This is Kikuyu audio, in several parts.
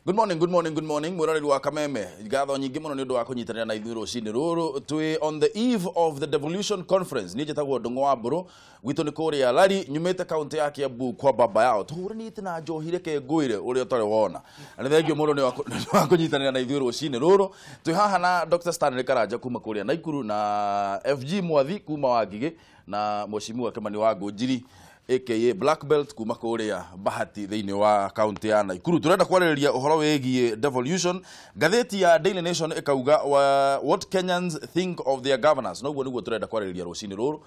Good morning, good morning, good morning. Mwiroreri wa Kameme, ngatho nyingĩ mũno nĩ ũndũ wa kũnyitanĩra na ithuĩ rũcinĩ rũrũ. Twĩ on the eve of the Devolution Conference. Niĩ njĩtagwo Ndũng'ũ wa Mbũrũ, gwitũ nĩ kũrĩa Lari, nyumĩte kaũntĩ ya Kiambu kwa baba yao. Tũhũranĩte na njohi reke ngwĩre ũrĩa ũtarĩ wona. Na nĩ thengio mũno nĩ wa kũnyitanĩra na ithuĩ rũcinĩ rũrũ. Twĩ haha na Dr. Stanley Karanja kuma kũrĩa Naikuru na FG Mwathi kuma Wangigĩ na Mheshimiwa Kimani wa Ngũnjiri aka Black Belt kuma kũrĩa Bahati thĩinĩ wa kaunti ya Naikuru. Turenda kwarĩrĩria ũhoro wĩgiĩ devolution. Ngathĩti ya Daily Nation ĩkauga what Kenyans think of their governors. Noguo nĩguo turenda kwarĩrĩria rũcinĩ rũrũ.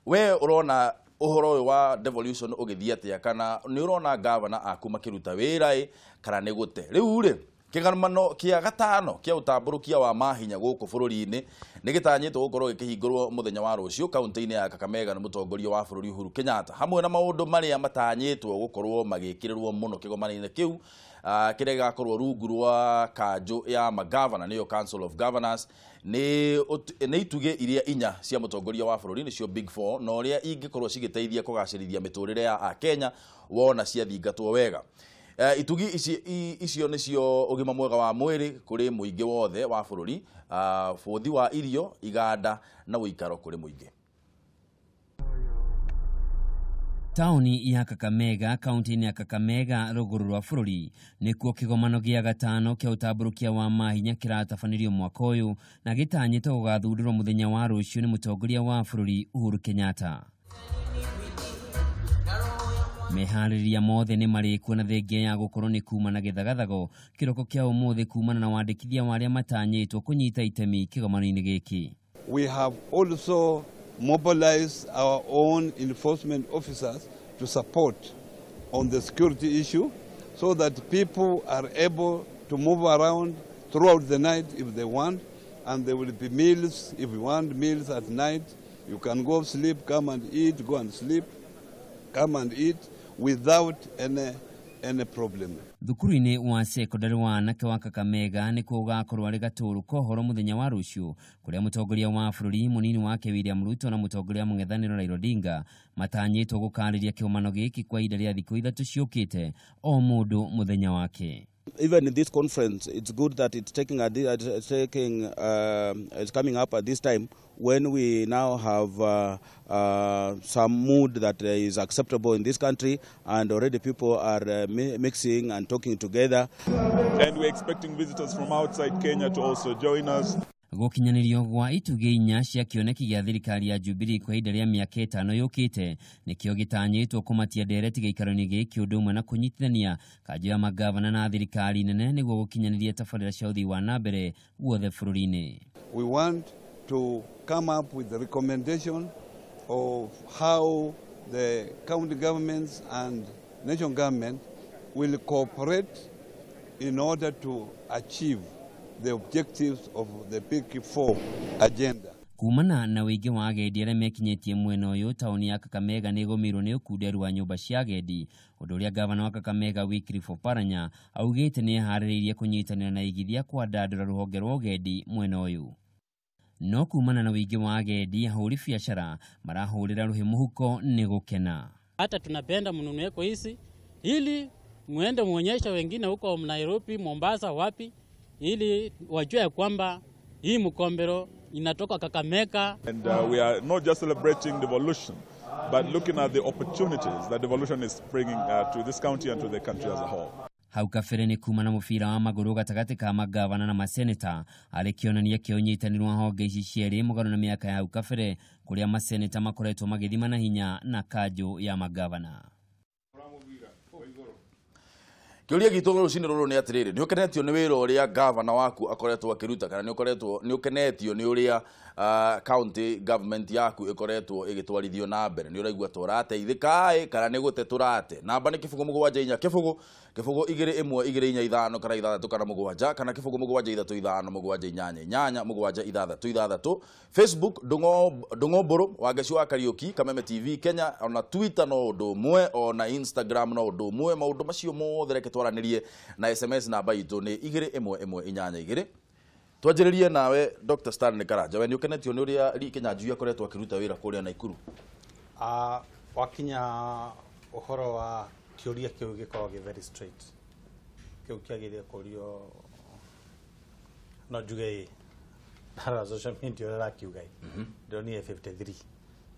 We ũrona ũhoro ũyũ wa devolution ũgĩthiĩ atĩa, kana nĩ ũrona governor aku makĩruta wĩra ĩ kana nĩ gũte? Rĩu rĩ, kĩgomano kĩa gatano kĩa ũtambũrũkia wa mahinya gũkũ bũrũri-inĩ nĩ gĩtanyĩtwo gũkorwo gĩkĩhingũrwo mũthenya wa rũciũ kaunti-inĩ ya Kakamega nĩ mũtongoria wa bũrũri Uhuru Kenyatta, hamwe na maũndũ marĩa matanyĩtwo gũkorwo magĩkĩrĩrwo mũno kĩgomano-inĩ kĩu kĩrĩa gĩgakorwo rungu rwa kanjũ ya magavana, nĩyo Council of Governors, nĩ itugĩ iria inya cia mũtongoria wa bũrũri nĩcio Big Four, na ũrĩa ingĩkorwo cigĩteithia kũgacĩrithia mĩtũrĩre ya Akenya wona ciathingatwo wega. Itugi icio nĩcio ũgima mwega wa mwĩrĩ kũrĩ mũingĩ wothe wa bũrũri, bũthi wa irio, iganda na ũikaro kũrĩ mũingĩ. Taũni ya Kakamega, kaunti-inĩ ya Kakamega, rũgũrũ rwa bũrũri, nĩkuo kĩgomano gĩa gatano kĩa ũtambũrũkia wa mahinya kĩratabanĩrio mwaka ũyũ na gĩtanyĩtwo gũgathundũrwo mũthenya wa rũciũ nĩ mũtongoria wa bũrũri Uhuru Kenyatta. Meharĩria mothe nĩ marĩkuo na thengia ya gũkorwo nĩ kuma na gĩthagathago kĩroko kĩa ũmũthĩ kumana na wandĩkithia wa arĩa matanyĩtwo kũnyita itemi kĩgomano-inĩ gĩkĩ. We have also mobilized our own enforcement officers to support on the security issue so that people are able to move around throughout the night if they want, and there will be meals if you want meals at night. You can go sleep, come and eat, go and sleep, come and eat without any problem. Thukuru-inĩ wa sekondari wa anake wa Kakamega nĩkuo gũgakorwo arĩ gatũũrũ ka ũhoro mũthenya wa rũciũ, kũrĩa mũtongoria wa bũrũri mũnini wake William Ruto na mũtongoria mũng'ethanĩro Raila Odinga matanyĩtwo gũkarĩria kĩgomano gĩkĩ kwa ihinda rĩa thikũ ithatũ ciũkĩte, o mũndũ mũthenya wake. Even in this conference, it's good that it's coming up at this time when we now have some mood that is acceptable in this country, and already people are mixing and talking together. And we're expecting visitors from outside Kenya to also join us. Gũkinyanĩrio gwa itugĩ inya cia kĩoneki gĩa thirikari ya Jubilee kwa ihinda rĩa mĩaka ĩtano yũkĩte nĩkĩo gĩtanyĩtwo kũmatia ndereti gĩikaro-inĩ gĩkĩ, ũndũ ũmwe na kũnyitithania kanjũ ya magavana na thirikari nene nĩguo gũkinyanĩria tabarĩra cia ũthii wa na mbere guothe bũrũri-inĩ. We want to come up with the recommendation of how the county governments and national government will cooperate in order to achieve the objectives of the Big Four agenda. Kumana na wĩingĩ wa agendi arĩa mekinyĩtie mwena ũyũ, taũni ya Kakamega nĩ ĩgũmĩirwo nĩ ũkunderu wa nyũmba cia agendi, ũndũ ũrĩa gavana wa Kakamega Wycliffe Oparanya augĩte nĩ eharĩrĩirie kũnyitanĩra na igithia kwandandũra rũhonge rwa ũgendi mwena ũyũ. No kumana na wĩingĩ wa agendi, ahũri biacara marahũrĩra rũhĩ mũhuko nĩ gũkena. Hata tunapenda mnunueko hizi ili muende muonyeshe wengine huko Nairobi, Mombasa, wapi, ili wajue kwamba hii mkombero inatoka Kakamega. And we are not just celebrating devolution, but looking at the opportunities that devolution is bringing to this county and to the country as a whole. Hau kabere nĩ kuma na mũbira wa magũrũ gatagatĩ ka magavana na maseneta, arĩ kĩonania kĩa ũnyitanĩru wa honge ici cierĩ mũgarũ na mĩaka ya hau kabere, kũrĩa maseneta makoretwo magĩthima na hinya na kanjũ ya magavana. Kĩũria gitũ rũcinĩ rũrũ nĩ atĩrĩrĩ, nĩ ũkenetio nĩ wĩra ũrĩa gavana waku akoretwo akĩruta, kana nĩ ũkoretwo nĩ ũkenetio nĩ ũrĩa county government yaku ĩkoretwo ĩgĩtwarithio na mbere? Nĩ ũraigua ta ũrateithĩka ĩ kana nĩ gũte tũrate? Namba nĩ 0 7 4 0 0 2 1 2 4 5 kana 6 kana 7 kana 0 7 3 5 7 8 8 7 6 6. Facebook Ndũng'ũ Mbũrũ Wangeci wa Kariũki, Kameme TV Kenya, ona Twitter no ũndũ ũmwe, ona Instagram no ũndũ ũmwe. Maũndũ macio mothe reke twaranĩrie na SMS namba itũ nĩ 2 1 1 8 2. Twanjĩrĩrie nawe Dr. Stanley Karanja, we nĩ ũkenetio nĩ ũrĩa Lee Kinyanjui akoretwo akĩruta wĩra kũrĩa Naikuru? Wakinya ũhoro wa kĩũria kĩu gĩkoragwo gĩ very straight. Kĩu kĩagĩrĩire kũrio no njuge ndarora social media ũrĩa ũrakiuga ĩ ndĩronire 53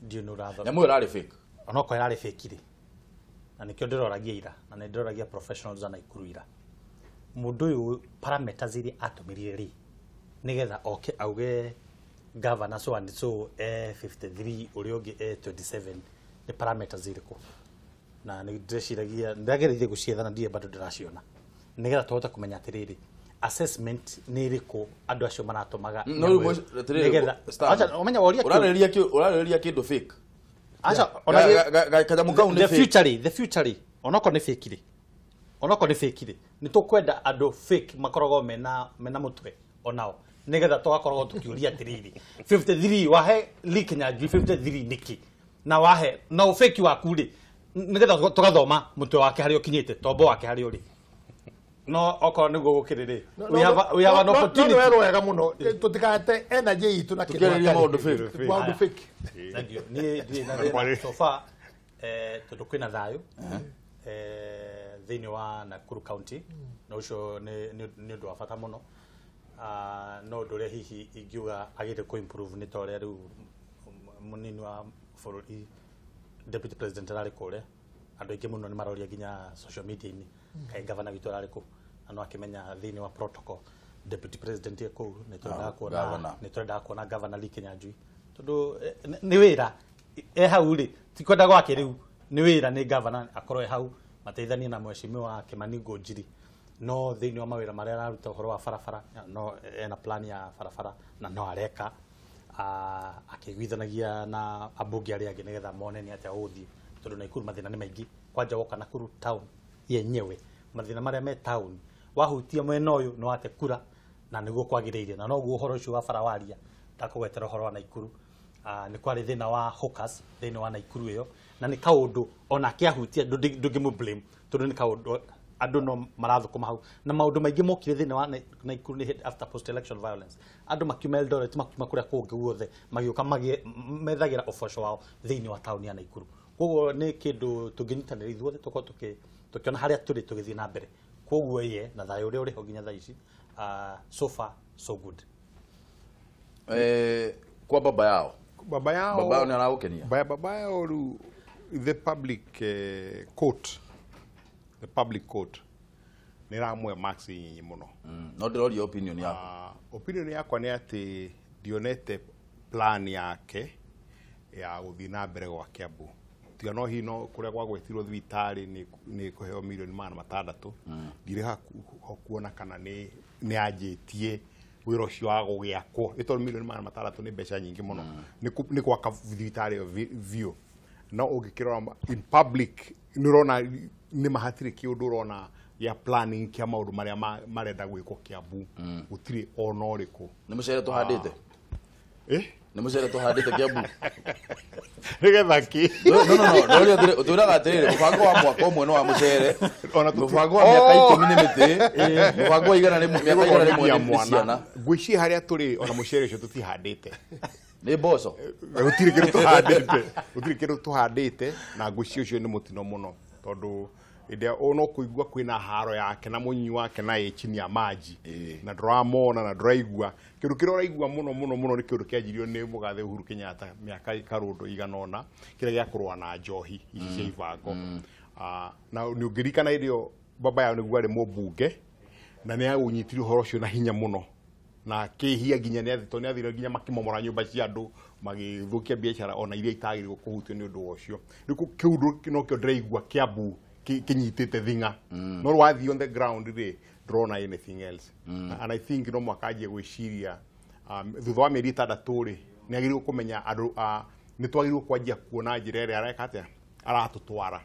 ndiũ nĩ ũrathoma Nyamũ ĩyo ĩrarĩ fake. Onokorwo ĩrarĩ fake rĩ, na nĩkĩo ndĩroragia ira na nĩ ndĩroragia professionals a Naikuru ira, mũndũ ũyũ parameters iria atũmĩrire rĩ nĩgetha oke auge governor so and so e 53 ũrĩa ũngĩ e 27 nĩ parameters irĩkũ? Na nĩ ndĩreciragia ndĩragereire gũcietha na ndirĩ bado ndĩraciona nĩgetha tũhote kũmenya atĩrĩrĩ assessment nĩ ĩrĩkũ andũ acio maratũmaga. No rĩu nĩgetha acha ũmenye woria ũrarĩrĩria kĩndũ fake. Acha ona kanyamũ kau nĩ the future rĩ, the future rĩ, onokorwo nĩ fake rĩ, onokorwo nĩ fake rĩ, nĩ tũkwenda andũ fake makoragwo mena mũtwe onao nĩgetha tũgakoragwo tũkĩũria atĩrĩrĩ 53 wahe Lee Kinyanjui 53 nĩkĩ na wahe na ũfake waku rĩ nĩgetha tũgathoma mũtwe wake harĩa ũkinyĩte tombo wake harĩa ũrĩ. No okorwo nĩguo gũkĩrĩ rĩ, we have an opportunity. No wega mũno tũtikate energy itũ na kĩndũ maũndũ fake. Maũndũ fake. Thank you. Niĩ ndirĩ na thĩna so far, tondũ kwĩna thayũ thĩinĩ wa Nakuru County na ũcio nĩ ũndũ wa bata mũno. No ũndũ ũrĩa hihi ingiuga agĩrĩire kũ improve nĩ ta ũrĩa rĩu mũnini wa bũrũri deputy president ararĩ kũrĩa, andũ aingĩ mũno nĩ maroria nginya social media-inĩ kaĩ gavana witũ ararĩ kũ, na no akĩmenya thĩinĩ wa protocol deputy president e kũu nĩ tũrendaga kuona governor Lee Kinyanjui tondũ nĩ wĩra e hau rĩ, ti kwenda gwake rĩu nĩ wĩra nĩ governor akorwo e hau mateithanie na mheshimiwa Kimani Ngunjiri. No thĩinĩ wa mawĩra marĩa araruta ũhoro wa barabara, no ena plan ya barabara na no areka akĩiguithanagia na ambunge arĩa angĩ nĩgetha mone nĩ atĩa gũgũthiĩ tondũ Nakuru mathĩna nĩ maingĩ. Kwanja woka Nakuru town yenyewe mathĩna marĩa me town wahutia mwena ũyũ nĩ wate kura na nĩguo kwagĩrĩire, na noguo ũhoro ũcio wa bara waria ndakũgwetera ũhoro wa Nakuru. Nĩ kwarĩ thĩna wa hawkers thĩinĩ wa Nakuru ĩyo na nĩ kaũndũ ona akĩahutia ndũngĩmũ blame tondũ nĩ kaũndũ andũ no marathũkũma hau na maũndũ maingĩ mokire thĩinĩ wa Nakuru nĩ after post election violence andũ makiuma Eldoret makiuma kũrĩa kũngĩ guothe magĩũka methagĩra ũboco wao thĩinĩ wa taũni ya Nakuru. Koguo nĩ kĩndũ tũngĩnyitanĩra ithuothe tũkorwo tũkĩona harĩa tũrĩ tũgĩthiĩ na mbere. Koguo iye na thayũ ũrĩa ũrĩ ho nginya thaa ici, so far so good. Kwa baba yao, baba yao nĩ aragũkenia? Baba yao rĩu the public court, the public court nĩ ĩramũhe marks nyinyi mũno. No ndĩroria opinion yaku. Opinion yakwa nĩ atĩ ndionete plan yake ya gũthiĩ na mbere gwa Kiambu. Tiga no hihi no kũrĩa gwagwetirwo thibitarĩ nĩ kũheo milioni 600 ndirĩ ho kuona kana nĩ anjĩtie wĩra ũcio wa gũgĩakwo nĩ tondũ milioni 600 nĩ mbeca nyingĩ mũno nĩ gwaka thibitarĩ ĩyo biũ. No ũngĩkĩrora in public nĩ ũrona nĩ mahatirĩ kĩũndũ ũrona gĩa planning kĩa maũndũ marĩa marenda gwĩkwo Kiambu gũtirĩ ona ũrĩkũ. Nĩ mũcere tũhandĩte? Nĩ mũcere tũhandĩte Kiambu? Nĩgetha kĩ? No no no, ũtwĩraga atĩrĩrĩ mũbango wa mwaka ũmwe nĩ wa mũcere, mũbango wa mĩaka 10 nĩ mĩtĩ, mũbango wa mĩaka 100 nĩ ciana. Ngwĩciria harĩa tũrĩ ona mũcere ũcio tũtihandĩte. Nĩ mboco? Gũtirĩ kĩndũ tũhandĩte. Gũtirĩ kĩndũ tũhandĩte na ngwĩciria ũcio nĩ mũtino mũno tondũ hĩndĩ ĩrĩa no kũigua kwĩna haro yake na mũnyui wake na ĩ chini ya maji na ndũramona na ndũraigua kĩndũ kĩrĩa ũraigua mũno mũno mũno nĩ kĩndũ kĩanjirio nĩ mũgathe Uhuru Kenyatta mĩaka karũndo igana ũna kĩrĩa gĩa kũrũa na njohi ici cia ibango. Na nĩ ũngĩririkana hĩndĩ ĩyo baba yao nĩguo arĩ mũmbunge na nĩ aũnyitire ũhoro ũcio na hinya mũno na kĩhia nginya nĩ athire nginya makĩmomora nyũmba cia andũ magĩthũkia biacara ona iria itagĩrĩirwo kũhutio nĩ ũndũ ũcio. Rĩu kĩu nokĩo ndĩraigua Kiambu kinyitĩte thing'a no wathiĩ on the ground rĩ ndũrona anything else. And I think no mwaka anjie gwĩciria thutha wa mĩeri 6 rĩ nĩ agĩrĩirwo kũmenya andũ nĩ twagĩrĩirwo kwanjia kuona njĩra ĩrĩa areka atĩa aratũtwara.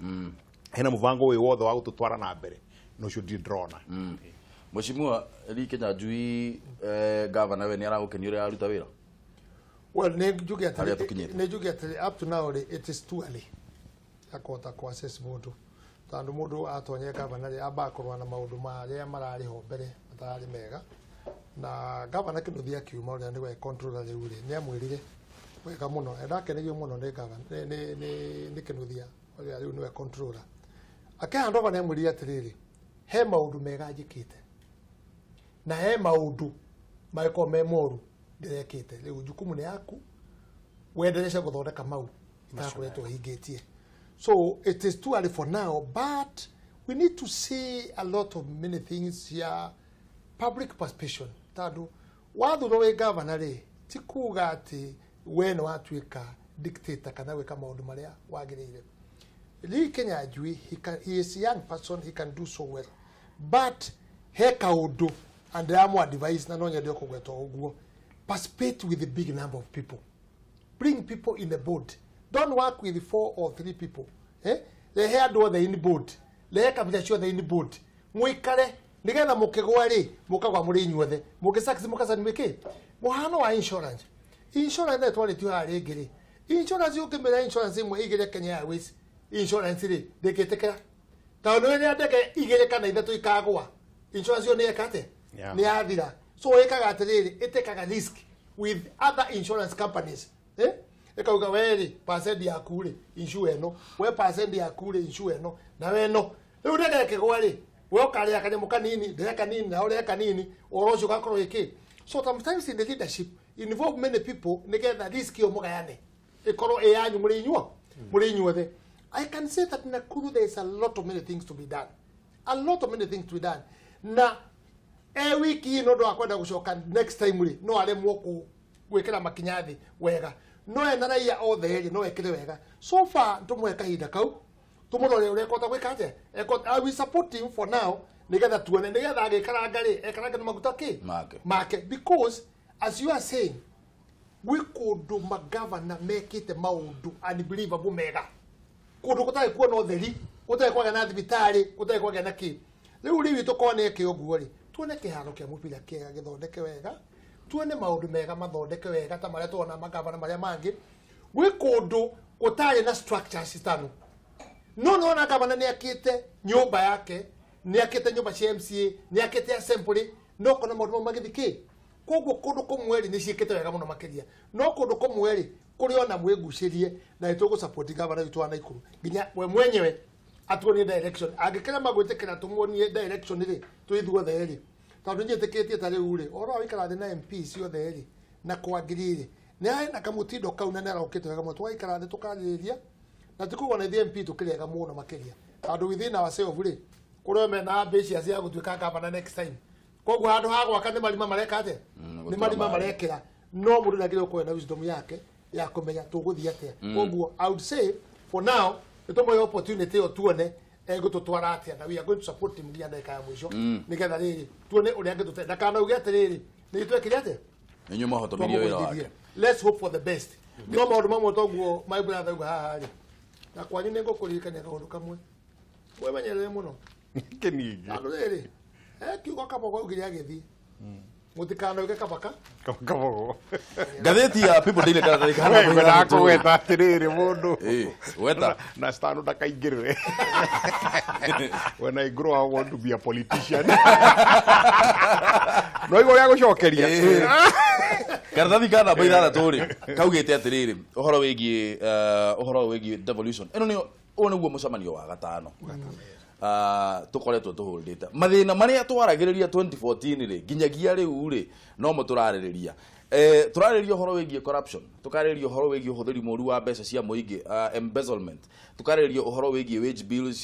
Hena mũbango wĩ wothe wa gũtũtwara na mbere na ũcio ndirĩ ndĩrona. Mheshimiwa Lee Kinyanjui, governor we nĩ aragũkenia ũrĩa araruta wĩra? Well, nĩ njuge atĩrĩ up to now rĩ it is too early ya kũhota kũ assess mũndũ tondũ mũndũ atonye gavana rĩ ambaga kũrũa na maũndũ marĩa mararĩ ho mbere matararĩ mega na gavana Kinuthia akiuma ũrĩa nĩwe controller rĩu rĩ nĩ amwĩrire wega mũno ndakenagio mũno nĩ gavana nĩ Kinuthia ũrĩa rĩu nĩwe controller akĩhandova nĩ amwĩrire atĩrĩrĩ He maundu mega njikite na he maundu mangĩkorwo me moru ndirekite. Riu jukumu ni yaku wendereshe guthondeka mau itakoretwo hingĩtie. So it is too early for now, but we need to see a lot of many things here. Public participation tondũ wathurwo wĩ governor rĩ ti kuga atĩ we nĩ watuĩka dictator kana gwĩka maũndũ marĩa wagĩrĩire. Lee Kinyanjui, he is a young person, he can do so well, but he kaũndũ and ndĩramũ advise na no nyende kũgweta ũguo, participate with a big number of people, bring people in the board, don't work with 4 or 3 people, rehe andũ othe in board, rehe kabira ciothe in board, mũikare nigetha mũkĩgwa rĩ mũkagwa mũrĩ inyuothe, mũngĩsucceed mũkacani mwĩkĩ. Mũhano wa insurance, insurance twarĩtio haha rĩngĩ rĩ, insurance ũkĩmĩra insurance ĩmwe ĩigĩre Kenya Airways insurance rĩ ndĩngĩtĩkĩra, tondũ nĩ ndege 2 kana 3 ikagwa, insurance ĩyo nĩ ĩka atĩa? Nĩ yathira. So ĩkaga atĩrĩrĩ, ĩtekaga risk with other insurance companies, ĩkauga we rĩ percent yaku rĩ insure ĩno, we percent yaku rĩ insure ĩno, na we ĩno. Rĩu ndege ĩkĩgwa rĩ we ũkarĩa kanyamũ kanini, ndĩrĩa kanini, na ũrĩa kanini, ũhoro ũcio ũgakorwo ĩkĩ. So sometimes in the leadership involve many people nĩgetha risk ĩyo mũgayane ĩkorwo ĩ yanyu mũrĩ inyuo mũrĩ inyuothe. I can say that in Nakuru there is a lot of many things to be done, a lot of many things to be done. Na e wiki ĩno ũndũ wa kwenda gũcoka next time rĩ no aremwo gwĩkĩra makinya thĩ wega, no ena raia othe rĩ no ekĩre wega. So far tũmũhe kahinda kau tũmũrore ũrĩa ekũhota gwĩka atĩa. I will support him for now nĩgetha tuone, nĩgetha agĩkaranga rĩ ekaranga na maguta kĩ make, because as you are saying gwĩ kũndũ magavana mekĩte maũndũ unbelievable mega, kũndũ gũtarĩ kuona ũtheri, gũtarĩ kwagĩa na thibitarĩ, gũtarĩ kwagĩa na kĩ. Rĩu rĩu tũkorwo nĩ eke ũguo rĩ, tuone kĩharo kĩa mũbira kĩega gĩthondeke wega, tuone maũndũ mega mathondeke wega ta marĩa tuona magavana marĩa mangĩ. Gwĩ kũndũ gũtarĩ na structures citano, no nona gavana nĩ akĩte nyũmba yake, nĩ akĩte nyũmba cia MCA, nĩ akĩte assembly, no kona maũndũ mau magĩthiĩ kĩ. Koguo kũndũ kũmwe rĩ nĩ ciĩkĩte wega mũno makĩria, no kũndũ kũmwe rĩ kũrĩ ona mwĩgucĩrie na nĩ tũgũ-support gavana witũ wa Nakuru nginya we mwenyewe atuonie direction. Angĩkĩrema gwĩtĩkĩra tũmuonie direction rĩ twĩ ithuothe rĩ, tondũ njĩtĩkĩtie ta rĩu rĩ ũhoro wa gũikara thĩ na MP ciothe rĩ na kwangiri rĩ nĩ hena kamũtindo kau na nĩ arokĩte wega mũno, tũgaikara thĩ tũkarĩrĩria na tikuga na ithuĩ MP tũkĩrĩega mũno makĩria, tondũ within ourselves rĩ kũrĩ o mena ambitious ya gũtuĩka gavana next time. Koguo handũ ha gwaka nĩ marima mareka atĩa? Nĩ marima marekĩra, no mũndũ ndagĩrĩirwo gũkorwo na wisdom yake ya kũmenya tũgũthiĩ atĩa. Koguo I would say for now nĩ tũmũhe opportunity ĩyo tuone egũtũtwara atĩa, na we are going to support him nginya ndagĩka ya mũico nĩgetha rĩrĩ tuone ũrĩa angĩtũteithia. Ndakanauge atĩrĩrĩ nĩ twekire atĩa, inyuĩ mwahotomirie wĩra wake. Let's hope for the best. No maũndũ mamwe toguo my brother auga haha rĩ, na kwanyu nĩ ngũkũririkania kaũndũ kamwe wemenyerere mũno kĩningĩ tondũ rĩrĩ kiugo kabogo augire agĩthiĩ mũtikanauge kabaka kabogo. Ngathĩti ya People Daily karatathi ka We ngwendaga kũgweta atĩrĩrĩ mũndũ gweta na stano ndakaingĩrĩre. When I grow I want to be a politician. No igũrũ rĩa gũcokeria karatathi ka namba 6 rĩ kaugĩte atĩrĩrĩ ũhoro wĩgiĩ ũhoro wĩgiĩ devolution. Ĩno nĩyo ũyũ nĩguo mũcemanio wa gatano tukoretwo tũhũrĩte mathĩna marĩa twaragĩrĩria 2014 rĩ nginyagia rĩu rĩ no mo tũrarĩrĩria. Tũrarĩrĩria ũhoro wĩgiĩ corruption, tũkarĩrĩria ũhoro wĩgiĩ ũhũthĩri mũru wa mbeca cia mũingĩ, embezzlement, tũkarĩrĩria ũhoro wĩgiĩ wage bills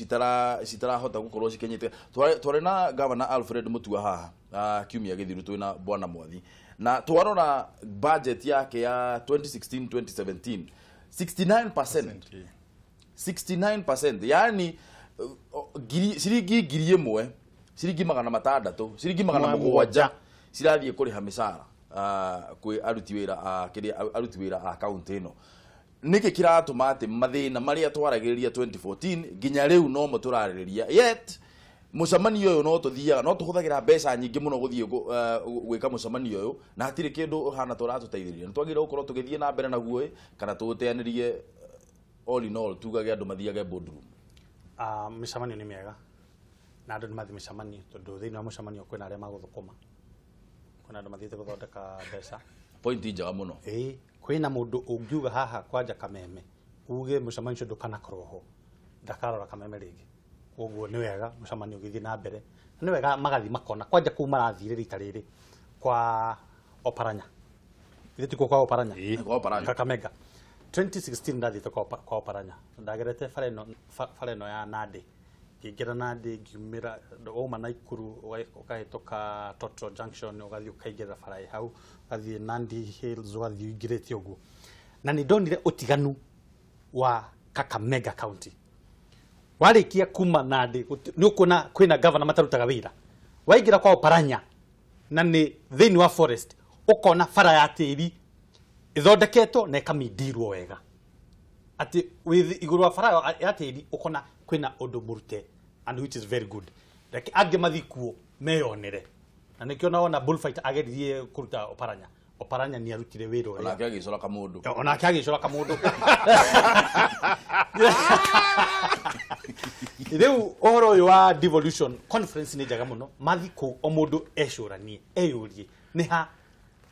citarahota gũkorwo cikinyĩte. Twarĩ na Governor Alfred Mutua haha kiumia gĩthiru twĩna Bwana Mwathi, na twarora budget yake ya 2016 2017 69%, yani ciringi 1,000, ciringi 600, ciringi 700 cirathiĩ kũrĩha mĩcara kwĩ aruti wĩra a kĩrĩa aruti wĩra a kaunti ĩno. Nĩkĩ kĩratũma atĩ mathĩna marĩa twaragĩrĩria 2014 nginya rĩu no mo tũrarĩrĩria, yet mũcemanio ũyũ no tũthiaga no tũhũthagĩra mbeca nyingĩ mũno gũthiĩ gwĩka mũcemanio ũyũ na hatirĩ kĩndũ ũhana tũratũteithĩrĩria. Nĩ twagĩrĩirwo gũkorwo tũgĩthiĩ na mbere naguo ĩ kana tũũteanĩrie all in all tugage andũ mathiage boardroom? Mĩcemanio nĩ mĩega na andũ nĩ mathiĩ mĩcemanio, tondũ thĩinĩ wa mũcemanio kwĩna arĩa magũthũkũma, kwĩna andũ mathiĩte gũthondeka mbeca. Point njega mũno. Ĩĩ, kwĩna mũndũ ũngiuga haha kwanja Kameme uge mũcemanio ũcio ndũkanakorwo ho, ndakarora Kameme rĩngĩ. Koguo nĩ wega mũcemanio ũgĩthiĩ na mbere. Nĩ wega magathi makona kwanja kũu marathire rita rĩrĩ kwa Oparanya. Ithe tikuo kwa Oparanya. Kwa Oparanya. Kakamega. 2016 ndathiĩte kwa Oparanya. Ndagerete bara ĩno ya Nandi. Ngĩingĩra Nandi ngiumĩra wauma Naikuru ũkahĩtũka Toto Junction ũgathiĩ ũkaingĩra bara ĩ hau ũgathiĩ Nandi Hills ũgathiĩ ũingĩrĩte ũguo. Na nĩ ndonire ũtiganu wa Kakamega County. Warĩkia kuma Nandi nĩ ũkuona kwĩna governor matarutaga wĩra. Waingĩra kwa Oparanya na nĩ thĩinĩ wa forest ũkona bara ya tĩri ĩthondeketwo na ĩkamindirwo wega. Atĩ wĩ igũrũ wa bara ya tĩri ũkona kwĩna ũndũ mũrute and which is very good. Reke angĩ mathiĩ kuo meyonere. Na nĩkĩo naona bullfight ageririe kũruta Oparanya. Oparanya nĩ arutire wĩra ũrĩa. Onake agĩcora kamũndũ. Onake agĩcora kamũndũ. Rĩu ũhoro ũyũ wa devolution conference nĩ njega mũno. Mathiĩ kũu o mũndũ ecũranie, eyũrie nĩ ha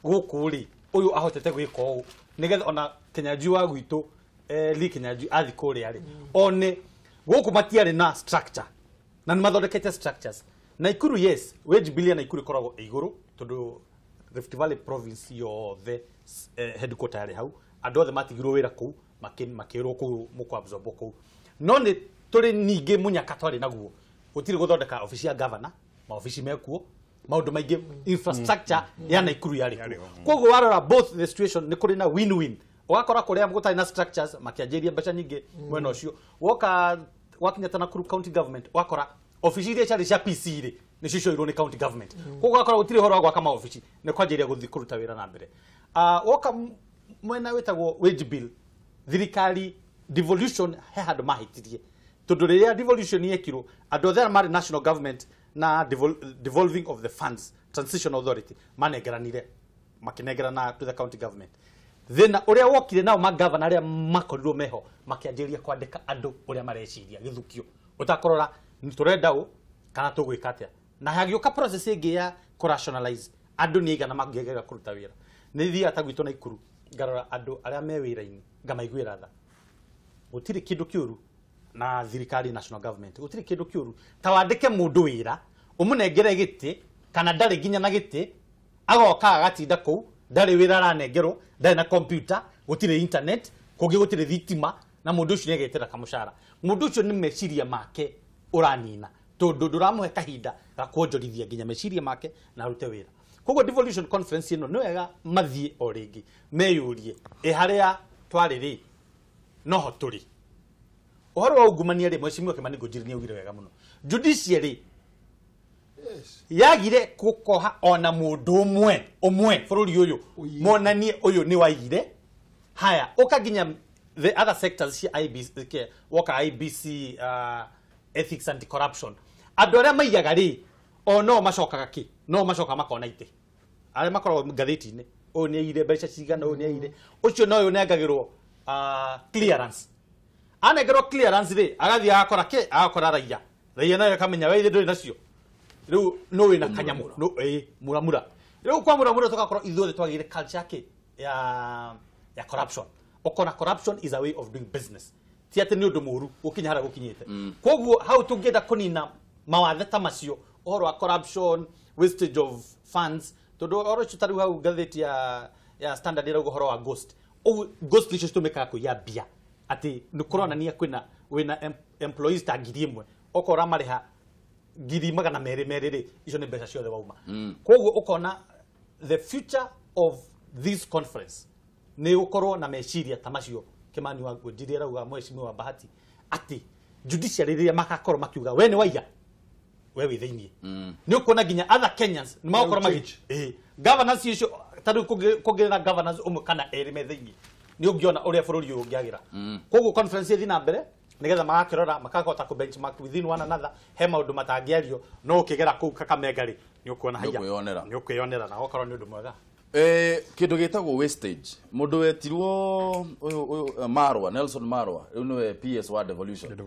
gũkũ rĩ ũyũ ahotete gwĩka ũũ nĩgetha ona Kenyanjui wa gwitũ Lee Kenyanjui athiĩ kũrĩa rĩ one gũkũ matiarĩ na structure na nĩ mathondekete structures. Naikuru yes, wage bill ya Naikuru ĩkoragwo ĩ igũrũ tondũ Rift Valley province yothe headquarter yarĩ hau, andũ othe matigirwo wĩra kũu makĩrwo kũu mũkũ-absorb kũu. No nĩ tũrĩ ningĩ mũnyaka twarĩ naguo gũtirĩ gũthondeka obici ya governor, maobici mekuo maũndũ maingĩ infrastructure ya Naikuru yarĩ kuo. Koguo warora both the situation nĩ kũrĩ na win-win. Ũgakora kũrĩa gũtarĩ na structures makĩanjĩria mbeca nyingĩ mwena ũcio. Woka wakinya ta Nakuru county government ũgakora obici iria ciarĩ cia PC rĩ nĩcio cioirwo nĩ county government. Koguo ũgakora gũtirĩ ũhoro wa gwaka maobici nĩ kwanjĩrĩria gũthiĩ kũruta wĩra na mbere. Woka mwena wĩtagwo wage bill, thirikari devolution he handũ mahĩtirie. Tondũ rĩrĩa devolution yekirwo andũ othe arĩa marĩ national government na devolving of the funds transition authority manengeranire makĩnengerana to the county government. Thĩna ũrĩa wokire nao magavana arĩa makorirwo meho makĩanjĩrĩria kwandĩka andũ ũrĩa mareciria gĩthukio ũtakũrora tũrenda ũ kana tũgwĩka atĩa. Na hagĩũka process ĩngĩ ya kũrationalize andũ nĩ aigana mangĩagĩrĩra kũruta wĩra. Nĩ thiaga ta gwitũ Naikuru ngarora andũ arĩa me wĩra-inĩ ngamaiguĩra tha. Gũtirĩ kĩndũ kĩũru na thirikari national government gũtirĩ kĩndũ kĩũru ta wandĩke mũndũ wĩra ũmũnengere gĩtĩ kana ndarĩ nginya na gĩtĩ agoka agatinda kũu ndarĩ wĩra aranengerwo ndarĩ na computer gũtirĩ internet kũngĩ gũtirĩ thitima na mũndũ ũcio nĩagetera kamũcara. Mũndũ ũcio nĩ meciria make ũranina tondũ ndũramũhe kahinda ga kuonjorithia nginya meciria make na arute wĩra. Koguo devolution conference ĩno nĩ wega mathiĩ o rĩngĩ meyũrie ĩ harĩa twarĩ rĩ noho tũrĩ. Ũhoro wa ungumania rĩ Mheshimiwa Kimani Ngunjiri nĩ augire wega mũno. Judiciary yagire gũkoha ona mũndũ ũmwe ũmwe bũrũri ũyũ monanie ũyũ nĩ waigire. Haya ũka nginya the other sectors cia IBC, woka IBC ethics and corruption andũ arĩa maiyaga rĩ o no macokaga kĩ no macokaga makona itĩ arĩa makoragwo ngathĩti-inĩ ũyũ nĩ aiyire mbeca cigana ũyũ nĩ aiyire ũcio no ũyũ ũnengagĩrwo clearance anengerwo clearance rĩ agathiĩ agakora kĩ agakora raia raia nayo ĩkamenya we ithe ndũrĩ nacio rĩu no wĩna kanyamũ no ĩ muramura rĩu kwa muramura tũgakorwo ithuothe twagĩire culture kĩ ya corruption. Ũkona corruption is a way of doing business ti atĩ nĩ ũndũ mũũru gũkinya harĩa gũkinyĩte. Koguo hau tũngĩenda kũnina mawathe ta macio ũhoro wa corruption wastage of funds tondũ ũhoro ũcio ta rĩu hau ngathĩti ya Standard ĩrauga ũhoro wa ghost. Ũguo ghost icio citũmĩkaga kũiya mbia atĩ nĩ kũronania kwĩna wĩna employees ta 1,000 okorwo ũramarĩha 200,000 rĩ icio nĩ mbeca ciothe wauma. Koguo ũkona the future of this conference nĩ gũkorwo na meciria ta macio Kimani wa Ngunjiri arauga Mheshimiwa Bahati atĩ judiciary rĩrĩa magakorwo makiuga we nĩ waiya we wĩ thĩinĩ nĩ ũkuona nginya other Kenyans nĩ magakorwo magĩ governors icio ta rĩu kũngĩrĩ na governors ũmwe kana erĩ me thĩinĩ nĩ ũngĩona ũrĩa bũrũri ũyũ ũngĩagĩra. Koguo conference ĩthiĩ na mbere nĩgetha magakĩrora makahota kũ benchmark within one another he maũndũ matangĩario no ũkĩgera kũu Kakamega rĩ nĩ ũkuona haiya nĩ ũkwĩyonera na ũgakorwo nĩ ũndũ mwega. Kĩndũ gĩtagwo wastage mũndũ wetirwo ũyũ Marwa Nelson Marwa rĩu nĩwe PS wa devolution.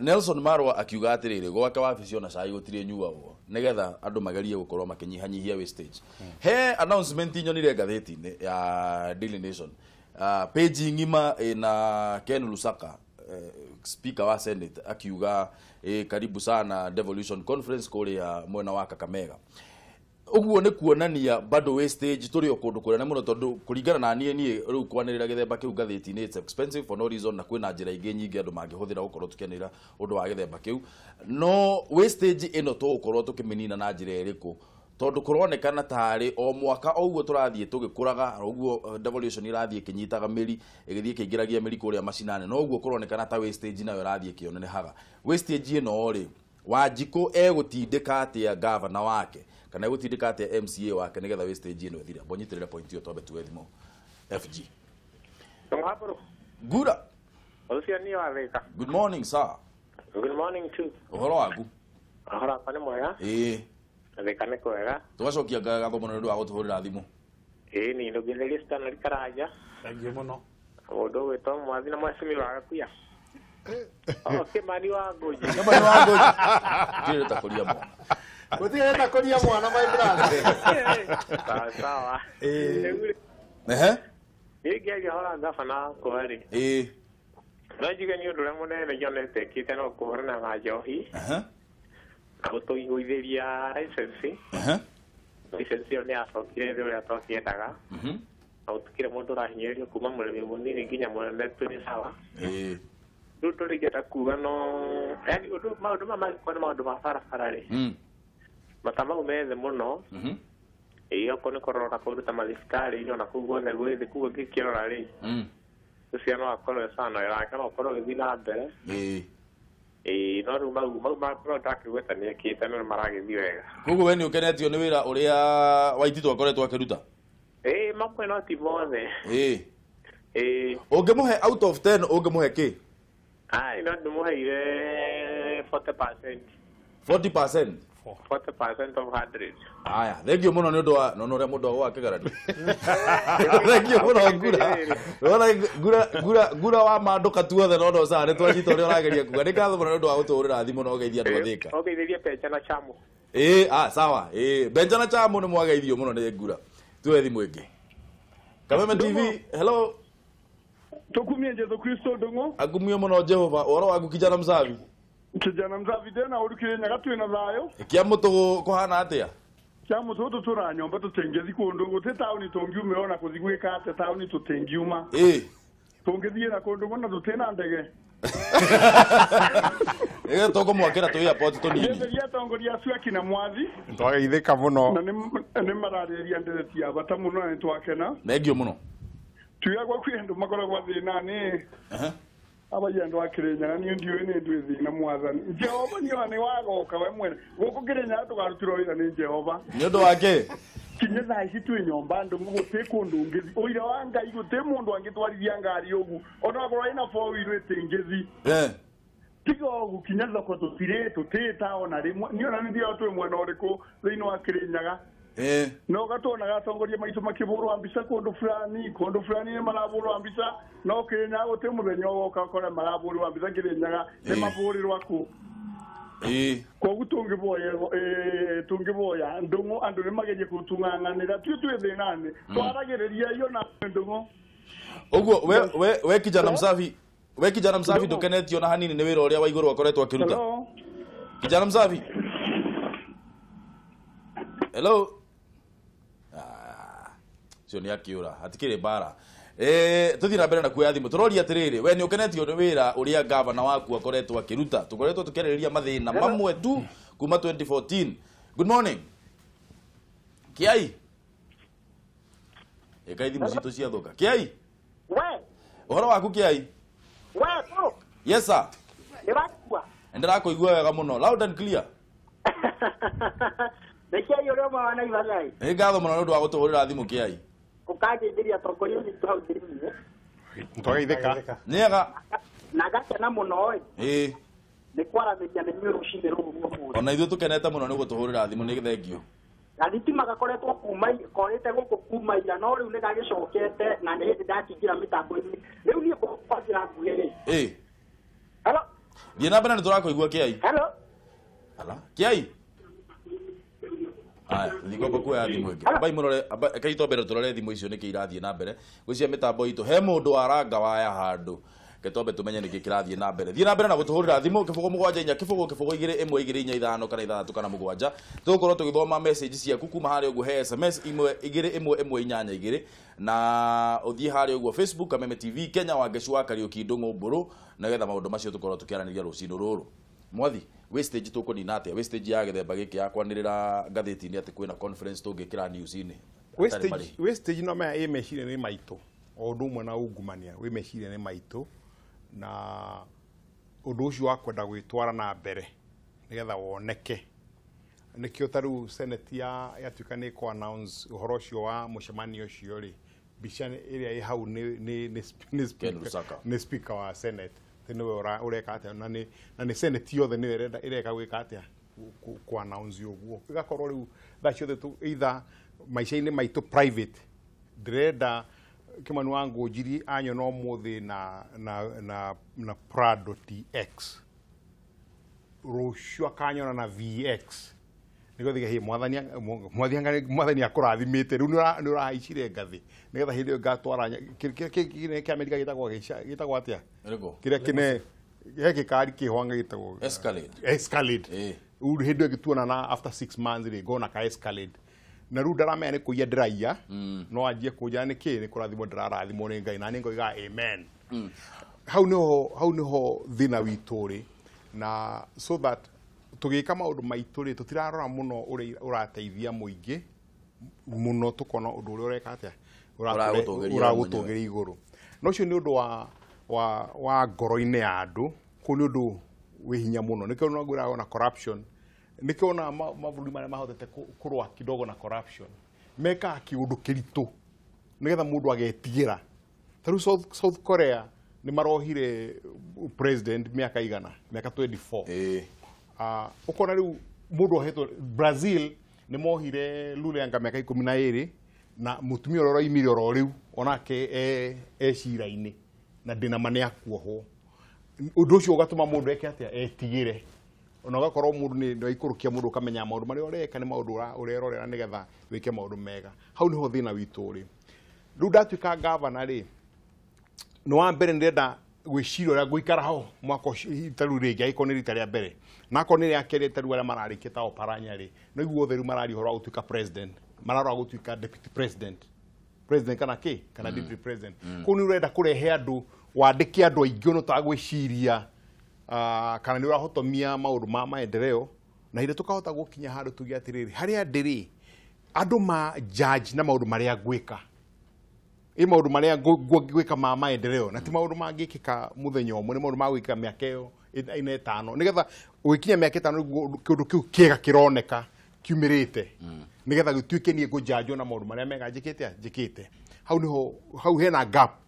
Nelson Marwa akiuga atĩrĩrĩ gwake wabici ona cai gũtirĩ nyuagwo nĩgetha andũ magerie gũkorwo makĩnyihanyihia wastage. He announcement nyonire ngathĩti-inĩ ya Daily Nation page ng'ima ĩna Ken Lusaka speaker wa Senate akiuga karibu sana Devolution Conference kuria mwena wa Kakamega. Uguo nĩ kuonania bado wastage tũrĩ o kũndũ kũnene mũno tondũ kũringana na niĩ rĩu kwanĩrĩra gĩthemba kĩu ngathĩti-inĩ it's expensive for no reason, na kwĩna njĩra ingĩ nyingĩ andũ mangĩhũthĩra gũkorwo tũkĩanĩrĩra ũndũ wa gĩthemba kĩu. No wastage ĩno tũgũkorwo tũkĩmĩnina na njĩra ĩrĩkũ? Tondũ kũronekana tarĩ o mwaka o ũguo tũrathiĩ tũgĩkũraga, ũguo devolution irathiĩ ĩkĩnyitaga mĩri, ĩgĩthiĩ ĩkĩingĩragia mĩri kũrĩa macinani, no ũguo kũronekana ta wastage nayo ĩrathiĩ ĩkĩonenehaga. Wastage ĩno rĩ, Wanjikũ egũtindĩka atĩa gavana wake kana egũtindĩka atĩa MCA wake nĩgetha wastage ĩno ĩthire? Mbonyitĩrĩre point ĩyo twambe tuwe thimũ. FG Ngura. Good morning sir. Good morning too. Ũhoro waku? Ũhoro wakwa nĩ mwega. Ĩĩ. Thika nĩ kwega. Tũgacokia ngatho mũno nĩ ũndũ wa gũtũhũrĩra thimũ. Ĩĩ nĩ ndũngĩtheria Stanley Karanja. Thank you mũno. Mũndũ ũgwĩtwo Mwathi na Mheshimiwa Gakuya. Oh, Kimani wa Ngũnji. Kimani wa Ngũnji. Gũtirĩ ta kũria mwana. Gũtirĩ ta kũria mwana my brother. Sawa sawa. Ĩĩ. Ehe. Niĩ ngĩaria ũhoro wa gavana wakwa rĩ. Ĩĩ. No njuge nĩ ũndũ ũrĩa mũnene nyonete ekĩte no kũhũrana na njohi. Ehe. Na gũtũigũithĩria license. Ehe. License ĩyo nĩ yacokire thĩ ũrĩa twakĩendaga. Na gũtikĩrĩ mũndũ ũrahinyĩrĩrio kuma mũrĩmi mũnini nginya mũnene twĩ sawa. Ĩĩ. Rĩu tũrĩngĩenda kuga no yani ũndũ maũndũ maya mangĩkorwo nĩ maũndũ ma barabara rĩ, mata mau methe mũno. Ĩĩ okorwo nĩ kũrora kũndũ ta mathibitarĩ-inĩ ona kũu guothe gwĩ thĩ, koguo ngĩkĩrora rĩ, ũcio no akorwo e sawa na wĩra wake no ũkorwo ũgĩthiĩ na mbere. Ĩĩ no rĩu mau no ndakĩgweta nĩ ekĩte no nĩ maragĩthiĩ wega. Koguo we nĩ ũkenetio nĩ wĩra ũrĩa Waititũ akoretwo akĩruta? Ĩĩ mamwe no ti mothe. Ĩĩ. Ĩĩ. Ũngĩmũhe out of 10 ũngĩmũhe kĩ? Ai no ndĩmũheire 40%. 40%? 40% of 100. Aya, thank you mũno nĩ ũndũ wa nona ũrĩa mũndũ agwa kĩgarani. Thank you mũno Ngura. Nona Ngura Ngura Ngura wa mandũka tuothe no no sawa nĩ twanyita ũrĩa ũrageria kuga. Nĩ ngatho mũno nĩ ũndũ wa gũtũhũrĩra thimũ na ũgeithia andũ a Thĩka. Ũgeithĩrie Benja na Chamu. Ĩĩ, ah sawa. Ĩĩ, Benja na Chamu nĩ mwageithio mũno nĩ Ngura. Tuoe thimũ ĩngĩ. Kameme TV, hello. Tukumie Jesu Kristo ndongo. Agumio mũno Jehova. Ũhoro waku kijana msavi? Kijana msavi tena urukire nyaga twina thayo. Kia mũtũ kũhana atĩa? Kia mũtũ tũtũra nyomba tũtingĩthi kũndũ gũtĩ taũni tũngiumĩra ona kũthi gwĩka atĩa taũni tũtingiuma. Ĩĩ. Tũngĩthiĩ na kũndũ mũno tũtĩ na ndege. Ĩĩ tũkũmwakĩra tũ airport tũnini. Ngetheria atongoria acio akina Mwathi. Nĩtwageithĩka mũno. Na nĩ mararĩrĩria ndereti ya bata mũno na nĩtwakena. Thengiũ mũno. Tuya gwa kwĩ andũ makoragwo thĩna-inĩ. Abaia andũ a Kĩrĩnyaga niĩ ndiũĩ nĩ ndwĩ thĩna mwathani. Jehova niĩ nĩ wagoka we mwene. Gũkũ Kĩrĩnyaga tũkarutirwo wĩra nĩ Jehova. Nĩ ũndũ wa kĩ? Kinya thaa ici twĩ nyũmba andũ gũtĩ kũndũ ũngĩthi. Ũira wa Ngai gũtĩ mũndũ angĩtwarithia ngari ũguo. Ona akorwo ĩna four wheel ĩtingĩthi. Tiga ũguo kinya thoko tũtirĩ tũtĩta ona rĩmwe. Niĩ ona nĩ twĩ mwena ũrĩkũ thĩinĩ wa Kĩrĩnyaga. No gatuonaga atongoria maitũ makĩbũrwo mbica kũndũ fulani nĩ marabũrwo mbica no Kĩrĩnyaga gũtĩ mũthenya ũgoka ũkore marabũrwo mbica Kĩrĩnyaga nĩ mabũrĩrwo kũ. Koguo tũngĩboya ndũng'ũ andũ nĩ magerie kũtung'ang'anĩra tuĩ twĩ thĩna-inĩ twaragĩrĩria iyo na ndũng'ũ. Ũguo we kijana msafi, we kijana msafi ndũkenetio na hanini nĩ wĩra ũrĩa Waigũrũ akoretwo akĩruta? Kijana msafi. Hello. Cio nĩ akiũra hatikĩrĩ mbara. Tũthiĩ na mbere na kuoya thimũ tũroria atĩrĩrĩ, we nĩ ũkenetio nĩ wĩra ũrĩa gavana waku akoretwo akĩruta? Tũkoretwo tũkĩarĩrĩria mathĩna mamwe tu kuma 2014. Good morning. Kiai. Ĩkai thimũ citũ ciathũka. Kiai. We. Ũhoro waku Kiai? We, bro. Yes sir. Nĩrakua. Ndĩrakũigua wega mũno, loud and clear. Nĩ Kiai ũrĩa ũmwe wa Naivasha. Nĩ ngatho mũno nĩ ũndũ wa gũtũhũrĩra thimũ Kiai. Ũkangeithĩria atongoria witũ hau thĩinĩ. Nĩtwageithĩka. Nĩega. Na ngakena mũno ĩ. Ĩĩ. Nĩ kwaranĩria na inyuĩ rũcinĩ rũrũ ũmũthĩ. Ona ithuĩ tũkenete mũno nĩ gũtũhũrĩra thimũ, nĩ thengio. Gathitima gakoretwo kuma korĩte gũkũ kuma ira no rĩu nĩ gagĩcokete na nĩ hĩndĩ ndakĩingĩra mĩtambo-inĩ. Rĩu niĩ kwa njĩra nguhĩ rĩ. Ĩĩ. Hello. Thiĩ na mbere nĩ tũrakũigua Kiai. Hello. Ala. Kiai. Aya, thiko kuoya thimũ ĩngĩ. Ambai mũrore, kai twambere tũrore thimũ icio nĩkĩ irathiĩ na mbere. Gwĩcia mĩtambo itũ he mũndũ waranga waya handũ. Ke twambe tumenye nĩkĩ kĩrathiĩ na mbere. Thiĩ na mbere na gũtũhũrĩra thimũ 0 7 4 0 0 2 1 2 4 5 kana 6 kana 7. Tũgũkorwo tũgĩthoma message ciaku kuma harĩa ũguo he SMS 1 2 1 1 8 2 na ũthiĩ harĩa ũguo Facebook Kameme TV Kenya Wangecu wa Kariuki Ndung'u Mburu nĩgetha maũndũ macio tũkorwo tũkĩaranĩria rũcinĩ rũrũ. Mwathi, wastage tũkũnina atĩa? Wastage ya gĩthemba gĩkĩ ya kwanĩrĩra ngathĩti-inĩ atĩ kwĩna conference tũngĩkĩra news-inĩ. Wastage no maya ĩ meciria-inĩ maitũ o ũndũ ũmwe na ungumania wĩ meciria-inĩ maitũ na ũndũ ũcio wa kwenda gwĩtwara na mbere nĩgetha woneke. Nĩkĩo ta rĩu Senate yatuĩka nĩ kũ announce ũhoro ũcio wa mũcemanio ũcio rĩ, mbica ĩrĩa ĩ hau nĩ speaker wa Senate nĩwe ũreka atĩa na nĩ Senate yothe nĩyo ĩreka gwĩka atĩa ku announce ũguo. Ĩgakorwo rĩu thaa ciothe either maica-inĩ maitũ private ndĩrenda Kimani wa Ngũnjiri anyona ũmũthĩ na Prado TX rũciũ akanyona na VX nĩgetha hĩ mwathani akũrathimĩte rĩu nĩ ũrahaicire ngathĩ nĩgetha hĩndĩ ĩyo ngatwara kĩrĩa kĩa Amerika gĩtagwo atĩa kĩrĩa kĩne he gĩkari kĩhwanga gĩtagwo Escalade rĩu hĩndĩ ĩyo ĩngĩtuonana after 6 months rĩ ngona ka Escalade na rĩu ndaramenya nĩ kũiya ndĩraiya no anjie kũnjĩra nĩ kĩ nĩ kũrathimwo ndĩrarathimwo nĩ Ngai na nĩ ngoiga amen. Hau nĩho thĩna witũ rĩ na so that tũgĩka maũndũ maitũ rĩ tũtirarora mũno ũrĩa ũrateithia mũingĩ mũno tũkona ũndũ ũrĩa ũreka atĩa ũragũtũgĩria igũrũ. Na ũcio nĩ ũndũ wa ngoro-inĩ ya andũ kũu nĩ ũndũ wĩ hinya mũno. Nĩkĩo no ngwĩraga ona corruption nĩkĩo ona mabũrũri marĩa mahotete kũrũa kidogo na corruption mekaga kĩũndũ kĩritũ nĩgetha mũndũ agetigĩra. Ta rĩu South Korea nĩ marohire president mĩaka igana mĩaka 24. Ũkona rĩu mũndũ ohetwo Brazil nĩ mohire Lula anga mĩaka 12 na mũtumia ũrĩa ũroimire oro rĩu onake e cira-inĩ na ndĩna ma nĩ akuohwo. Ũndũ ũcio ũgatũma mũndũ eke atĩa etigĩre. Ona ũgakorwo mũndũ nĩ waikũrũkia mũndũ ũkamenya maũndũ marĩa ũreka nĩ maũndũ ũrerorera nĩgetha wĩke maũndũ mega. Hau nĩho thĩna witũ ũrĩ. Rĩu ndatuĩka gavana rĩ nĩ wa mbere ndĩrenda gwĩciria ũrĩa ngũikara ho mwaka ũcio ta rĩu rĩngĩ angĩkorwo nĩ rita rĩa mbere na akorwo nĩ rĩa kerĩ ta rĩu arĩa mararĩkia ta Oparanya rĩ no iguo rĩu mararia ũhoro wa gũtuĩka president mararora gũtuĩka deputy president kana kĩ kana deputy president. Kũu nĩ ũrenda kũrehe andũ wandĩke andũ aingĩ ũno ũtagwĩciria kana nĩ ũrahotomia maũndũ ma maendeleo na hĩndĩ tũkahota gũkinya handũ tuge atĩrĩrĩ harĩa ndĩrĩ andũ ma judge na maũndũ marĩa ngwĩka ĩ maũndũ marĩa ngwĩka ma maendeleo na ti maũndũ mangĩkĩka mũthenya ũmwe nĩ maũndũ ma gwĩka mĩaka ĩyo ĩna ĩtano nĩgetha ũgĩkinya mĩaka ĩtano kĩũndũ kĩu kĩega kĩroneka kiumĩrĩte nĩgetha gĩtuĩke niĩ ngũjanjwo na maũndũ marĩa mega njĩkĩte hau nĩho hau hena gap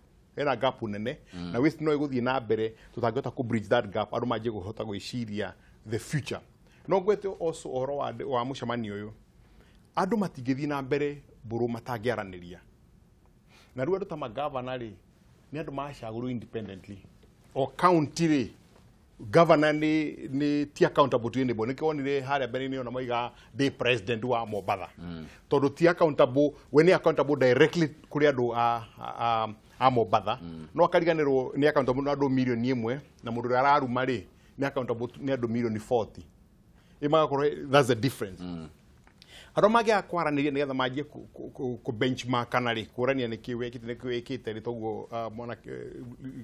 nene na waste no ĩgũthiĩ na mbere tũtangĩhota kũ bridge that gap andũ manjie kũhota gwĩciria the future. No ngwete also ũhoro wa mũcemanio ũyũ andũ matingĩthiĩ na mbere mbũrũ matangĩaranĩria. Na rĩu andũ ta magavana rĩ nĩ andũ macagũrwo independently o county rĩ governor nĩ ti accountable to anybody. Nĩkĩo wonire harĩa mbere-inĩ ona moiga ndĩ president wa Mombatha tondũ ti accountable we nĩ accountable directly kũrĩ andũ a Mombatha no akariganĩrwo nĩ accountable nĩ andũ mirioni 1 na mũndũ ũrĩa araruma rĩ nĩ accountable nĩ andũ mirioni 40. Ĩ magakorwo that's the difference. Andũ mangĩaga kwaranĩria nĩgetha manjie kũ benchmark kana rĩ kũrania nĩkĩ wĩkĩte nĩkĩ wĩkĩte rĩ toguo mwanake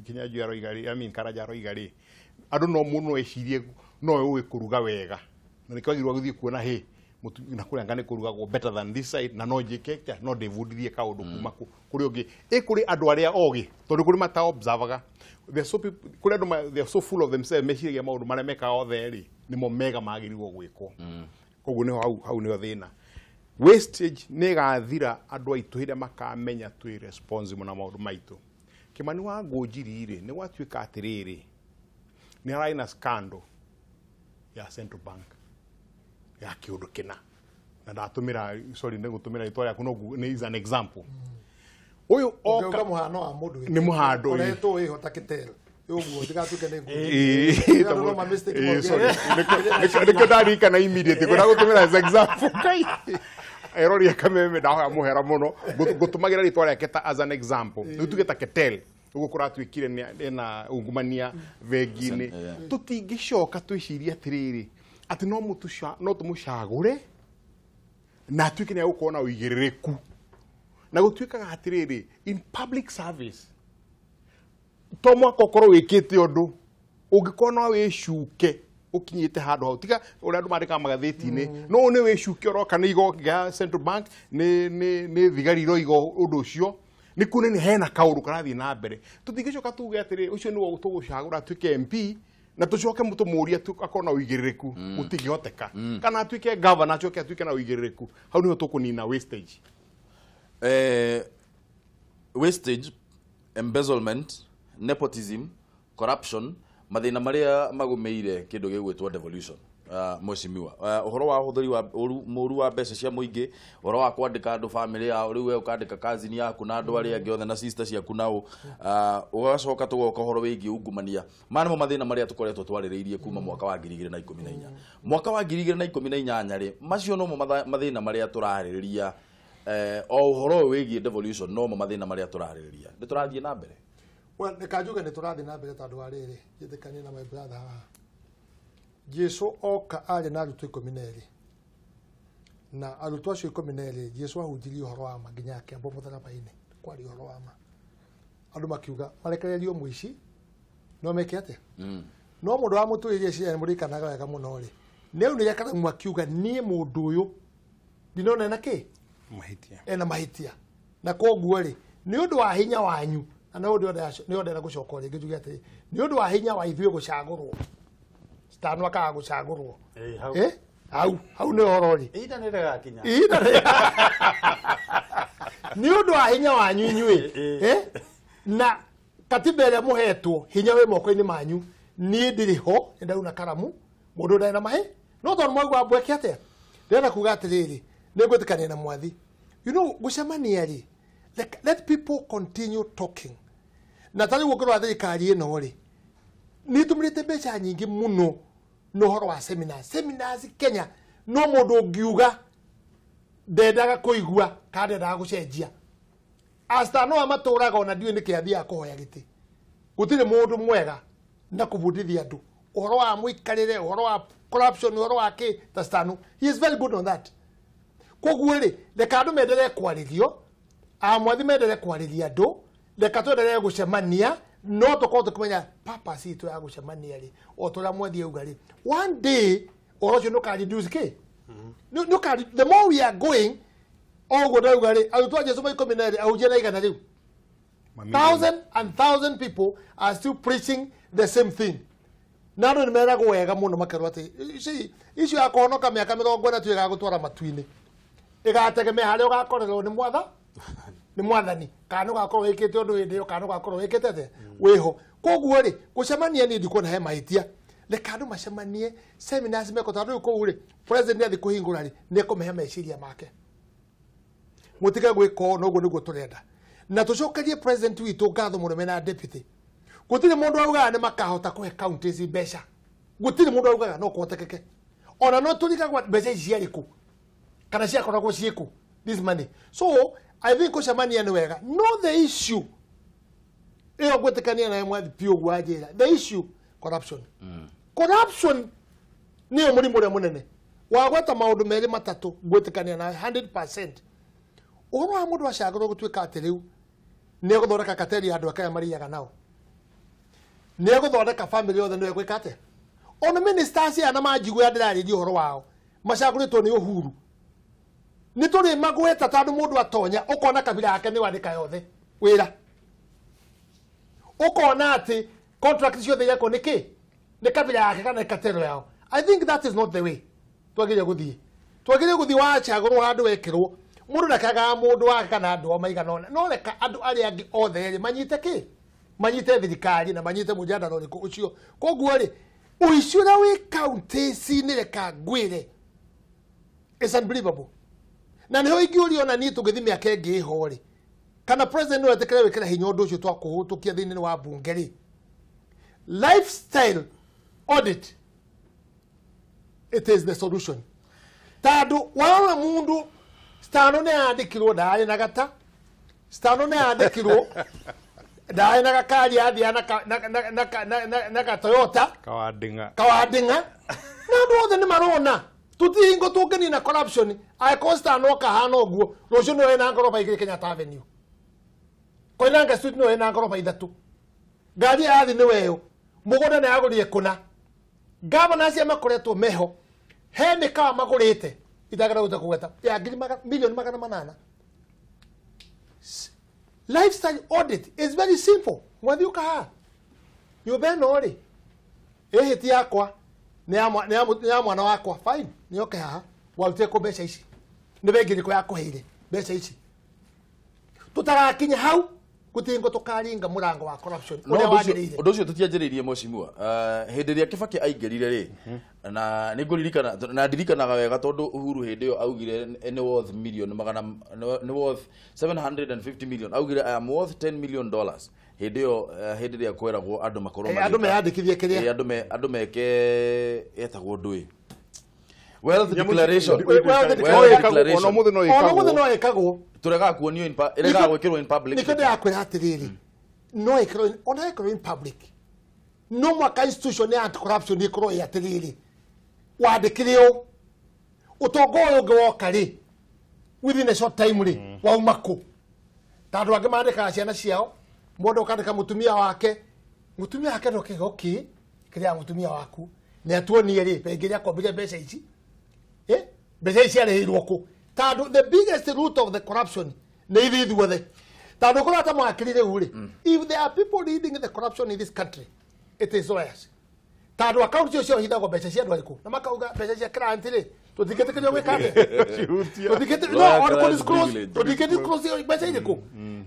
Kinyanjui aroiga rĩ I mean Karanja aroiga rĩ andũ no mũno ecirie no ũĩ kũruga wega na nĩkĩo wagĩrĩirwo gũthiĩ kuona hĩ na kũrĩa anga nĩ kũrugagwo better than this side na no njĩke atĩa no ndĩbundithie kaũndũ kuma kũrĩ ũngĩ ĩ kũrĩ andũ arĩa ogĩ tondũ kũrĩ mata observaga they are so people kũrĩ andũ they are so full of themselves meciragia maũndũ marĩa mekaga othe rĩ nĩmo mega magĩrĩirwo gwĩkwo. Koguo nĩho hau nĩho thĩna. Wastage nĩ ĩgathira andũ aitũ hĩndĩ makamenya twĩ responsible na maũndũ maitũ. Kimani wa Ngũnjiri rĩ nĩ gwatuĩka atĩrĩrĩ nĩ hararĩ na scandal ya Central Bank ya kĩũndũ kĩna na ndatũmĩra sorry nĩ gũtũmĩra rĩtwa rĩaku no nĩ is an example. Ũyũ oka mũhano wa mũndũ nĩ mũhando ũretwo wĩho ta Ketel ũguo ndigatuĩke nĩ nĩkĩo ndarikana immediately ngwenda gũtũmĩra as example kai erori ya Kameme ndahoya mũhera mũno ngũtũmagĩra rĩtwa rĩake ta as an example rĩu tuge ta Ketel Uguo kuratuikire ena ungumania bengi-inĩ. Tũtingĩcoka twĩcirie atĩrĩrĩ atĩ no tũmũcagũre na atuĩke nĩ egũkorwo na ũigĩrĩrĩku. Na gũtuĩkaga atĩrĩrĩ in public service to mwaka ũkorwo wĩkĩte ũndũ ũngĩkorwo no wĩcuke ũkinyĩte handũ hau tiga ũrĩa andũ mandĩkaga magathĩti-inĩ no nĩ wĩcuke ũroka nĩ igooti Central Bank nĩ thigari iroiga ũndũ ũcio nĩ kuonania hena kaũndũ karathiĩ na mbere. Tũtingĩcoka tuge atĩrĩ ũcio nĩwe tũgũcagũra atuĩke MP na tũcoke tũmũrie akorwo na ũigĩrĩrĩku gũtingĩhoteka kana atuĩke governor acoke atuĩke na ũigĩrĩrĩku hau nĩho tũkũnina wastage. Wastage, embezzlement, nepotism, corruption, mathĩna marĩa magũmĩire kĩndũ gĩgwĩtwo devolution. Mheshimiwa, ũhoro wa ũhũthĩri wa mũru wa mbeca cia mũingĩ, ũhoro wa kwandĩka andũ family yao, rĩu we ũkandĩka cousin yaku na andũ arĩa angĩ othe na sister ciaku nao, ũgacoka tũgoka ũhoro wĩgiĩ ungumania. Maya nĩmo mathĩna marĩa tũkoretwo twarĩrĩirie kuma mwaka wa 2014. Mwaka wa 2018 rĩ, macio nomo mathĩna marĩa tũrarĩrĩria. O ũhoro ũyũ wĩgiĩ devolution nomo mathĩna marĩa tũrarĩrĩria. Nĩ tũrathiĩ na mbere. Well, nĩkanjuge nĩ tũrathiĩ na mbere tondũ wa rĩrĩ, njĩtĩkanie na my brother haha. Jesu oka arĩ na arutwo 12 na arutwo acio 12 Jesu ahunjirie ũhoro wa ma nginya akĩambwo mũtharaba-inĩ kwaria ũhoro wa ma. Andũ makiuga marekererio mũici no meke atĩa? No mũndũ wa mũtũrĩrie ciana mũririkanaga wega mũno rĩ, nĩ aunire karamu akiuga niĩ mũndũ ũyũ ndinona ena kĩ? Mahĩtia. Ena mahĩtia. Na koguo rĩ, nĩ ũndũ wa hinya wanyu na nĩ ũndũ ndĩrenda gũcoka rĩngĩ njuge atĩrĩ, nĩ ũndũ wa hinya wa ithuĩ gũcagũrwo Stano akaga gũcagũrwo. Hau hau nĩ ũhoro rĩ. Ihinda nĩ rĩgakinya. Ihinda nĩ ũndũ wa hinya wanyu inyuĩ. Na katiba ĩrĩa mũhetwo hinya wĩ moko-inĩ manyu, niĩ ndĩrĩ ho nĩ ndauna karamu mũndũ ndarĩ na mahĩ no tondũ mwaigua mbweke atĩa ndĩrenda kuga atĩrĩrĩ nĩ ngwĩtĩkania na mwathi. You know, gũcemania rĩ, let people continue talking. Na tarĩu ũngĩrora thirikari ĩno rĩ, nĩ ĩtũmĩrĩte mbeca nyingĩ mũno na ũhoro wa seminars. Seminars Kenya no mũndũ ũngiuga ndendaga kũigua kana ndendaga gũcenjia. Asta no amatũraga ona ndiũĩ nĩkĩ athiaga kũhoya gĩtĩ. Gũtirĩ mũndũ mwega na kũbundithia andũ ũhoro wa mũikarĩre, ũhoro wa corruption, ũhoro wa kĩ ta Stano. He is very good on that. Koguo rĩ, reka andũ menderee kwarĩrio, amwathi menderee kwarĩria andũ, reka twenderee gũcemania, no tũkorwo tũkĩmenya purpose itũ ya gũcemania rĩ, o ta ũrĩa mwathi auga rĩ, one day ũhoro ũcio nĩ ũka reduce kĩ? The more we are going, o ũguo ndauga rĩ, arutwo a Jesũ ma 12 ahunjia na 100 rĩu. Thousand and thousand people are still preaching the same thing. Na andũ nĩ meragwo wega mũno makerwo atĩ icio ya kũhonoka mĩaka 40 tu ĩgagũtwara matu-inĩ. Ĩgategemea harĩa ũgakorerwo nĩ mwathani kana ũgakorwo wĩkĩte ũndũ hĩndĩ ĩyo kana ũgakorwo wĩkĩte atĩa wĩho. Koguo rĩ, gũcemania niĩ ndikuona he mahĩtia. Reka andũ macemanie seminars meko tondũ rĩu kũu rĩ, president nĩ athiĩ kũhingũra rĩ, nĩ ekũmĩhe meciria make. Mũtige gwĩka ũũ na ũguo nĩguo tũrenda. Na tũcokerie president witũ ngatho mũno mena deputy. Gũtirĩ mũndũ augaga nĩ makahota kũhe counties mbeca. Gũtirĩ mũndũ augaga no kũhotekeke. Ona no tũrigagwo mbeca ici ciarĩ kũ kana ciakoragwo ciĩ kũ this money. So I think gũcemania nĩ wega. No the issue ĩyo ngwĩtĩkania nayo mwathi piũ ũguo anjĩra. The issue corruption. Corruption nĩyo mũrimũ ũrĩa mũnene. Wagweta maũndũ merĩ matatũ ngwĩtĩkania nawe 100%. Ũhoro wa mũndũ acagũrwo gũtuĩka atĩ rĩu nĩ egũthondeka kateri ya andũ ake arĩa marĩaga nao. Nĩ egũthondeka family yothe nĩ egwĩka atĩa? Ona ministers aya na manjiguo ndĩrarĩria ũhoro wao macagũrĩtwo nĩ Uhuru. Nĩ tũrĩ magweta tondũ mũndũ atonya ũkona kabira yake nĩ wandĩka yothe wĩra. Ũkona atĩ contract ciothe irekwo nĩ kĩ? Nĩ kabira yake kana nĩ katero yao. I think that is not the way twagĩrĩire gũthiĩ. Twagĩrĩire gũthiĩ wacagũrwo handũ wekĩrwo mũndũ ndakagaga mũndũ wake kana andũ ao maigana ũna, no reka andũ arĩa angĩ othe rĩ manyite kĩ? Manyite thirikari na manyite mũjadala ũrĩkũ ũcio. Koguo rĩ, ũici ũrĩa wĩ counties-inĩ reka ngwĩre is unbelievable. Na nĩho ingĩũria ona niĩ tũngĩthiĩ mĩaka ĩngĩ ĩho rĩ, kana president no etĩkĩre gwĩkĩra hinya ũndũ ũcio twakũhũtũkia thĩinĩ wa bunge rĩ, lifestyle audit, it is the solution. Tondũ warora mũndũ Stano nĩ andĩkirwo ndarĩ na gata, Stano nĩ andĩkirwo Ndaĩ na gakari athiĩ na ka Toyota kawadinga na andũ othe nĩ marona tũtihingo tũngĩnina corruption angĩkorwo no kahana ũguo rũciũ nĩwe na ngoroba igĩrĩ Kenyatta Avenue Koinange Street nĩwe na ngoroba ithatũ ngari yathi nĩ weyo mũgũnda nĩ yagũrire kũna gavana acio makoretwo meho he mĩkawa magũrĩte itagera gũta kũgweta ya ngiri milioni 800. Lifestyle audit is very simple. Mwathi ũka haha nyũmba ĩno rĩ ĩhĩti yakwa nĩ ya mwana wakwa fine nĩoke haha warutire kũ mbeca ici nĩ bengi ĩrĩkũ yakũheire mbeca ici tũtagakinya hau gũtingo tũkaringa mũrango wa corruption ũrĩa wagĩrĩire. Ũndũ ũcio tũtianjĩrĩirie mheshimiwa hĩndĩ ĩrĩa Kibaki aingĩrire rĩ na nĩngũririkana na ndirikanaga wega tondũ Uhuru hĩndĩ ĩyo augire nĩ worth million magana nĩ worth 750 million augire I am worth $10 million hĩndĩ ĩyo hĩndĩ ĩrĩa kweragwo andũ makorwo andũ meyandĩkithie kĩrĩa andũ meke etagwo ndũĩ wealth declaration ona no ĩkagwo turegaga kuonio iregaga gwĩkĩrwo in public nĩkĩo ndĩrakwĩra atĩrĩrĩ no ĩkĩrwo ona ĩkĩrwo in public no mwaka institution ya anti corruption ĩkorwo ĩ atĩrĩrĩ wandĩkire ũ ũtonga ũyũ ũngĩ woka rĩ within a short time rĩ wauma kũ ta andũ angĩ mandĩkaga ciana ciao mũndũ ũkandĩka mũtumia wake ndoke okay kĩrĩa mũtumia waku nĩ atuonie rĩ bengi ĩrĩa akombire mbeca ici mbeca ici ciarĩhĩirwo kũ tondũ the biggest root of the corruption nĩ ithuĩ ithuothe tondũ korwo ta mwakiri rĩu rĩ if there are people leading the corruption in this country it is lawyers tondũ account icio ciohithagwo mbeca cia andũ arĩkũ na makauga mbeca cia client rĩ tũtingĩtĩkĩrio gwĩka atĩa tũtingĩdisclose mbeca irĩkũ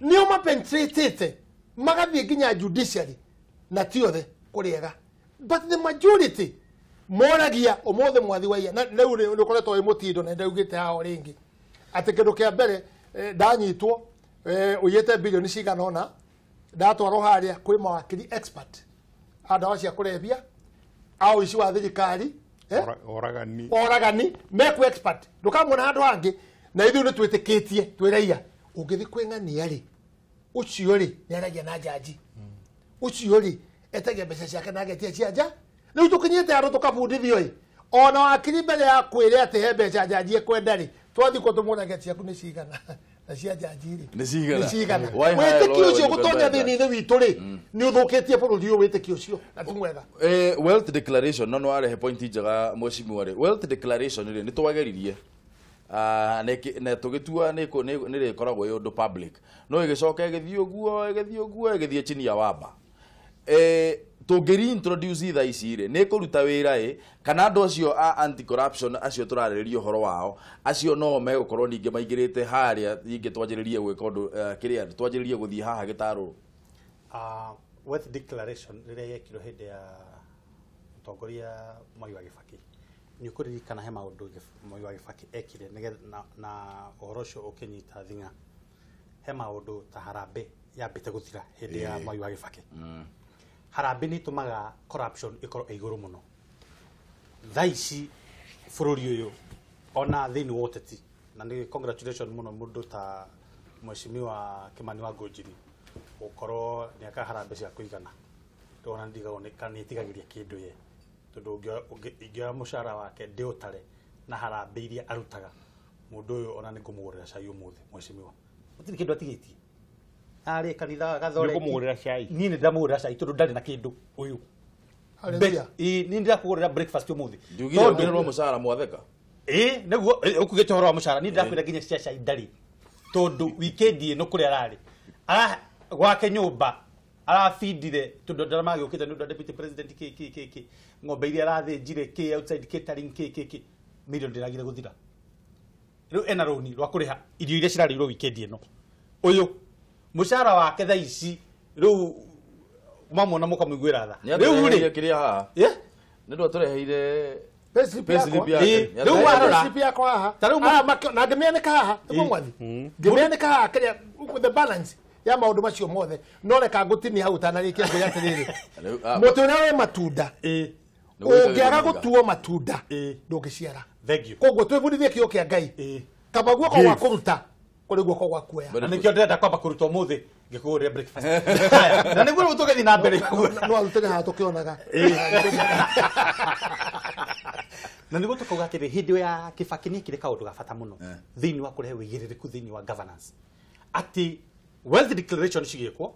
nĩo mapenetratĩte magathiĩ nginya judiciary na ti othe kũrĩega but the majority moragia ũmũthĩ mwathi wa ia na rĩu nĩ ũkoretwo wĩ mũtindo na ndaugĩte haha o rĩngĩ atĩ kĩndũ kĩa mbere ndanyitwo ũiyĩte bilioni cigana ũna ndatwarwo harĩa kwĩ mawakiri expert a ndawa cia kũrebia a ũici wa thirikari oragani mekũ expert ndũkamuona handũ hangĩ na ithuĩ nĩ twĩtĩkĩtie twĩ raia ũngĩthiĩ kwĩ ng'ania rĩ ũcio rĩ nĩaragia na njanji ũcio rĩ etagia mbeca ciake na agetia cia nja rĩu tũkinyĩte handũ tũkabundithio ĩ ona wakiri mbere ya kwĩre atĩ he mbeca njanji ekwenda rĩ twathiĩ kuo tũmũrage ciaku nĩ cigana na cia njanji rĩ nĩ cigana wĩtĩkio ũcio gũtonya thĩinĩ witũ rĩ nĩ ũthũkĩtie bũrũri ũyũ wĩtĩkio ũcio na ti mwega. Wealth declaration no nĩwarehe point njega mheshimiwa rĩ wealth declaration rĩ nĩ twageririe na tũgĩtua nĩ rĩkoragwo ĩ ũndũ public no ĩgĩcoka ĩgĩthiĩ ũguo ĩgĩthiĩ chini ya wamba tũngĩreintroduce thaa ici rĩ nĩ kũruta wĩra ĩ kana andũ acio a anti corruption acio tũrarĩrĩria ũhoro wao acio no megũkorwo ningĩ maingĩrĩte harĩa ningĩ twanjĩrĩrie gwĩka ũndũ kĩrĩa twanjĩrĩrie gũthiĩ haha gĩtarũ. Wealth declaration rĩrĩa yekirwo hĩndĩ ya mũtongoria Mwai wa Kibaki nĩ ũkũririkana he maũndũ Mwai wa Kibaki ekire nĩgetha na ũhoro ũcio ũkĩnyita thing'a he maũndũ ta harambee yambĩte gũthira hĩndĩ ya Mwai wa Kibaki. Harambee nĩ ĩtũmaga corruption ĩkorwo ĩ igũrũ mũno thaa ici bũrũri ũyũ ona thĩinĩ wa ũteti na nĩ congratulation mũno mũndũ ta mheshimiwa Kimani wa Ngũnjiri gũkorwo nĩ aka harambee cia kũigana ndona ndigagwo nĩ ĩtigagĩria kĩndũ ye tondũ ingĩoya mũcara wake ndĩũtare na harambee iria arutaga mũndũ ũyũ ona nĩ ngũmũgũrĩra cai ũmũthĩ mheshimiwa gũtirĩ kĩndũ atigĩtie arĩ kanitha gathore nĩngũmũgũrĩra cai niĩ nĩ ndĩramũgũrĩra cai tondũ ndarĩ na kĩndũ ũyũ niĩ ndĩrakũgũrĩra breakfast ũmũthĩ ndiugire ongererwo mũcara mwatheka ĩĩ nĩguo ũkugĩte ũhoro wa mũcara niĩ ndĩrakwĩra nginya cia cai ndarĩ tondũ weekend ĩno kũrĩa ararĩ gwake nyũmba arabindire tondũ andũ arĩa magĩũkĩte nĩ ũndũ wa deputy president kĩ ng'ombe iria arathĩnjire kĩ outside catering kĩ milioni ndĩragire gũthira rĩu ena rũni rwa kũrĩha irio iria cirarĩirwo weekend ĩno ũyũ mũcara wake thaa ici rĩu mamwona mũkamũiguĩra tha rĩu rĩ kĩrĩa haha nĩ ndũ atũreheire payslip yake rĩu warora payslip yakwa haha na ngĩmĩanĩka haha nĩguo mwathi ngĩmĩanĩka haha kĩrĩa the balance ya maũndũ macio mothe no reka ngũtinie hau ũtanarĩkia ngwĩre atĩrĩrĩ mũtĩ ũrĩa wĩ matunda ũngĩaga gũtuo matunda ndũngĩciara koguo twĩbundithie kĩo kĩa Ngai kaba guoko gwa kũruta kũrĩ guoko gwa kuoya na nĩkĩo ndĩrenda kwamba kũruta ũmũthĩ Ngĩkũgũrĩra breakfast. Haya, na nĩguo rĩu tũgĩthiĩ na mbere. No arutĩre haha tũkĩonaga. Na nĩguo tũkauga atĩrĩ hĩndĩ ya Kibaki nĩ ekire kaũndũ ga bata mũno thĩinĩ wa kũrehe wĩigĩrĩrĩku thĩinĩ wa governance, atĩ wealth declaration cigĩkwo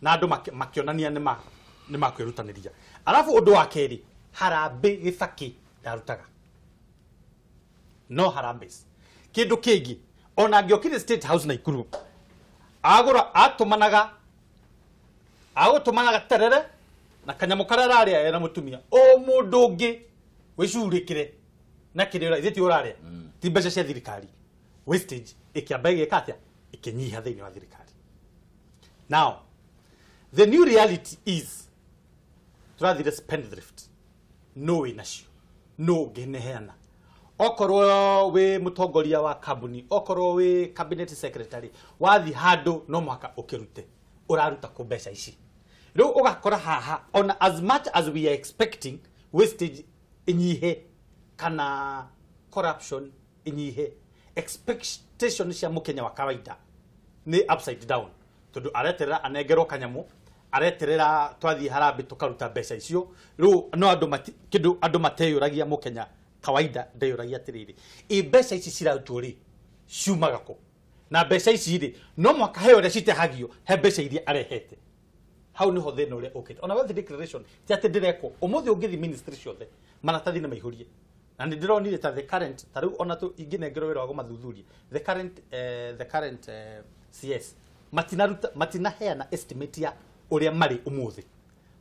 na andũ makĩonania nĩ makwĩrutanĩria. Arabu ũndũ wa kerĩ, harambĩ Gĩbaki ndarutaga, no harambĩ kĩndũ kĩngĩ ona angĩokire State House Naikuru agũra atũmanaga agũtũmanaga terere na kanyamũ karĩa ararĩa ena mũtumia o mũndũ ũngĩ wĩcurĩkĩre na kĩrĩa ithe ti ũrarĩa ti mbeca cia thirikari. Wastage ĩkĩamba ĩgĩka atĩa, ĩkĩnyiha thĩinĩ wa thirikari. Now the new reality is tũrathire spendthrift, no wĩnacio no ũngĩneheana okorwo wĩ mũtongoria wa kambuni, okorwo wĩ cabinet secretary, wathi handũ no mũhaka ũkĩrute, ũraruta kũ mbeca ici. Rĩu ũgakora haha ona as much as we are expecting wastage inyihe kana corruption inyihe, expectation cia mũkenya wa kawaida nĩ upside down, tondũ areterera anengerwo kanyamũ, areterera twathiĩ harambĩ tũkaruta mbeca icio. Rĩu no andũ kĩndũ andũ mateyũragia, mũkenya kawaida ndeyũragia atĩrĩrĩ, ĩ mbeca ici cirarutwo rĩ ciumaga kũ, na mbeca ici rĩ no mũhaka he ũrĩa citehagio, he mbeca iria arehete. Hau niho thĩna ũrĩa ũkĩte. Ona wealth declaration ti atĩ ndĩrekwo ũmũthĩ, ũngĩthiĩ ministry ciothe maratathi nĩ maihũrie, na nĩ ndĩronire ta the current, ta rĩu ona ingĩnengerwo wĩra wa kũmathuthuria the current CS matinaruta, matinaheana estimate ya ũrĩa marĩ ũmũthĩ,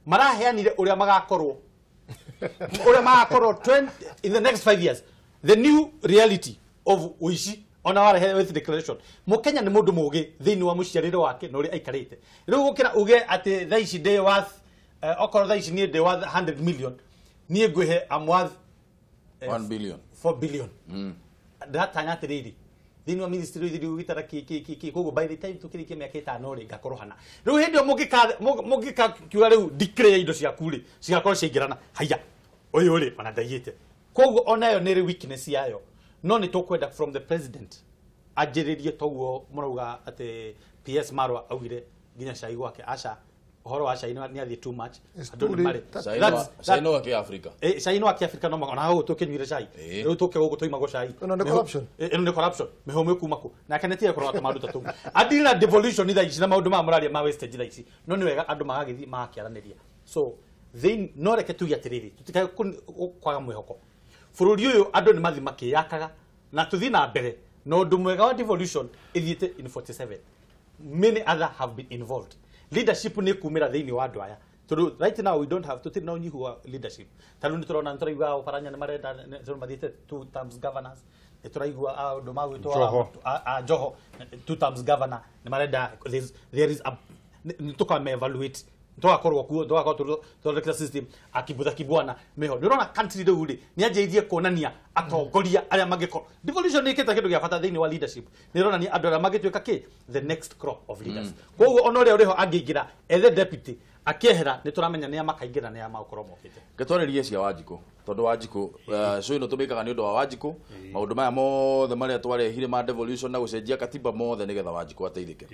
maraheanire ũrĩa magakorwo ũrĩa magakorwo in the next 5 years, the new reality of ũici. Ona warehe wealth declaration, mũkenya nĩ mũndũ mũgĩ thĩinĩ wa mũciarĩre wake na ũrĩa aikarĩte. Rĩu gũkĩra uge atĩ thaa ici ndĩ worth, okorwo thaa ici niĩ ndĩ worth 100 million, niĩ ngwĩhe am worth 1 billion 4 billion. Ndĩratanya atĩrĩrĩ thĩinĩ wa ministry ithiri gĩtara kĩ koguo by the time tũkĩrĩkia mĩaka ĩtano rĩ ngakorwo hana. Rĩu hĩndĩ ĩyo mũngĩkakiuga rĩu declare indo ciaku rĩ cigakorwo ciaingĩrana, haiya ũyũ rĩ ona ndaiyĩte. Koguo ona ĩyo nĩ weakness yayo, no nĩ tũkwenda from the president anjĩrĩrie toguo mũrauga atĩ PS Marwa augire nginya cai gwake, aca ũhoro wa cai nĩ athiĩ too much, andũ nĩ marĩ cai no wa Kĩafrika, cai no wa Kĩafrika, no ona hau tũkĩnyuire cai rĩu tũke gũkũ tũimagwo cai, ĩno nĩ corruption, ĩno nĩ corruption, mĩhũmũ ĩkuma kũ nake nĩ tiga kũrora maũndũ ta tũu. Adili na devolution thaa ici na maũndũ maya mũraria ma wastage thaa ici, no nĩ wega andũ magagĩthiĩ magakĩaranĩria. So they no reke tuge atĩrĩrĩ, tũtikae kwaga mwĩhoko bũrũri ũyũ, andũ nĩ mathiĩ makĩyakaga na tũthiĩ na mbere na ũndũ mwega wa devolution ĩthiĩte in 47 many other have been involved. Leadership nĩ kumĩra thĩinĩ wa andũ aya, tondũ right now we don't have, tũtirĩ na ũnyihu wa leadership. Ta rĩu nĩ tũrona, nĩ tũraigua Oparanya nĩ marenda mathiĩte 2 terms governors, nĩ tũraigua andũ magwĩtwo Joho 2 terms governor nĩ marenda, there is a nĩ tũkame evaluate, tũgakorwo kuo, tũgakorwo tũthondekete system akibutha kibwana meho. Nĩ ũrona country rĩu rĩ nĩ anjĩrĩirie kuonania atongoria arĩa mangĩkorwo. Devolution nĩ ĩkĩte kĩndũ gĩa bata thĩinĩ wa leadership, nĩ ĩronania andũ arĩa mangĩtuĩka kĩ the next crop of leaders. Koguo ona ũrĩa ũrĩho angĩingĩra ethe deputy akĩehera, nĩ tũramenya nĩa makaingĩra nĩa magũkorwo mokĩte. Ngetwarĩrie cia Wanjikũ, tondũ Wanjikũ show ĩno tũmĩkaga nĩ ũndũ wa Wanjikũ, maũndũ maya mothe marĩa twarehire ma devolution na gũcenjia katiba mothe nĩgetha Wanjikũ ateithĩke.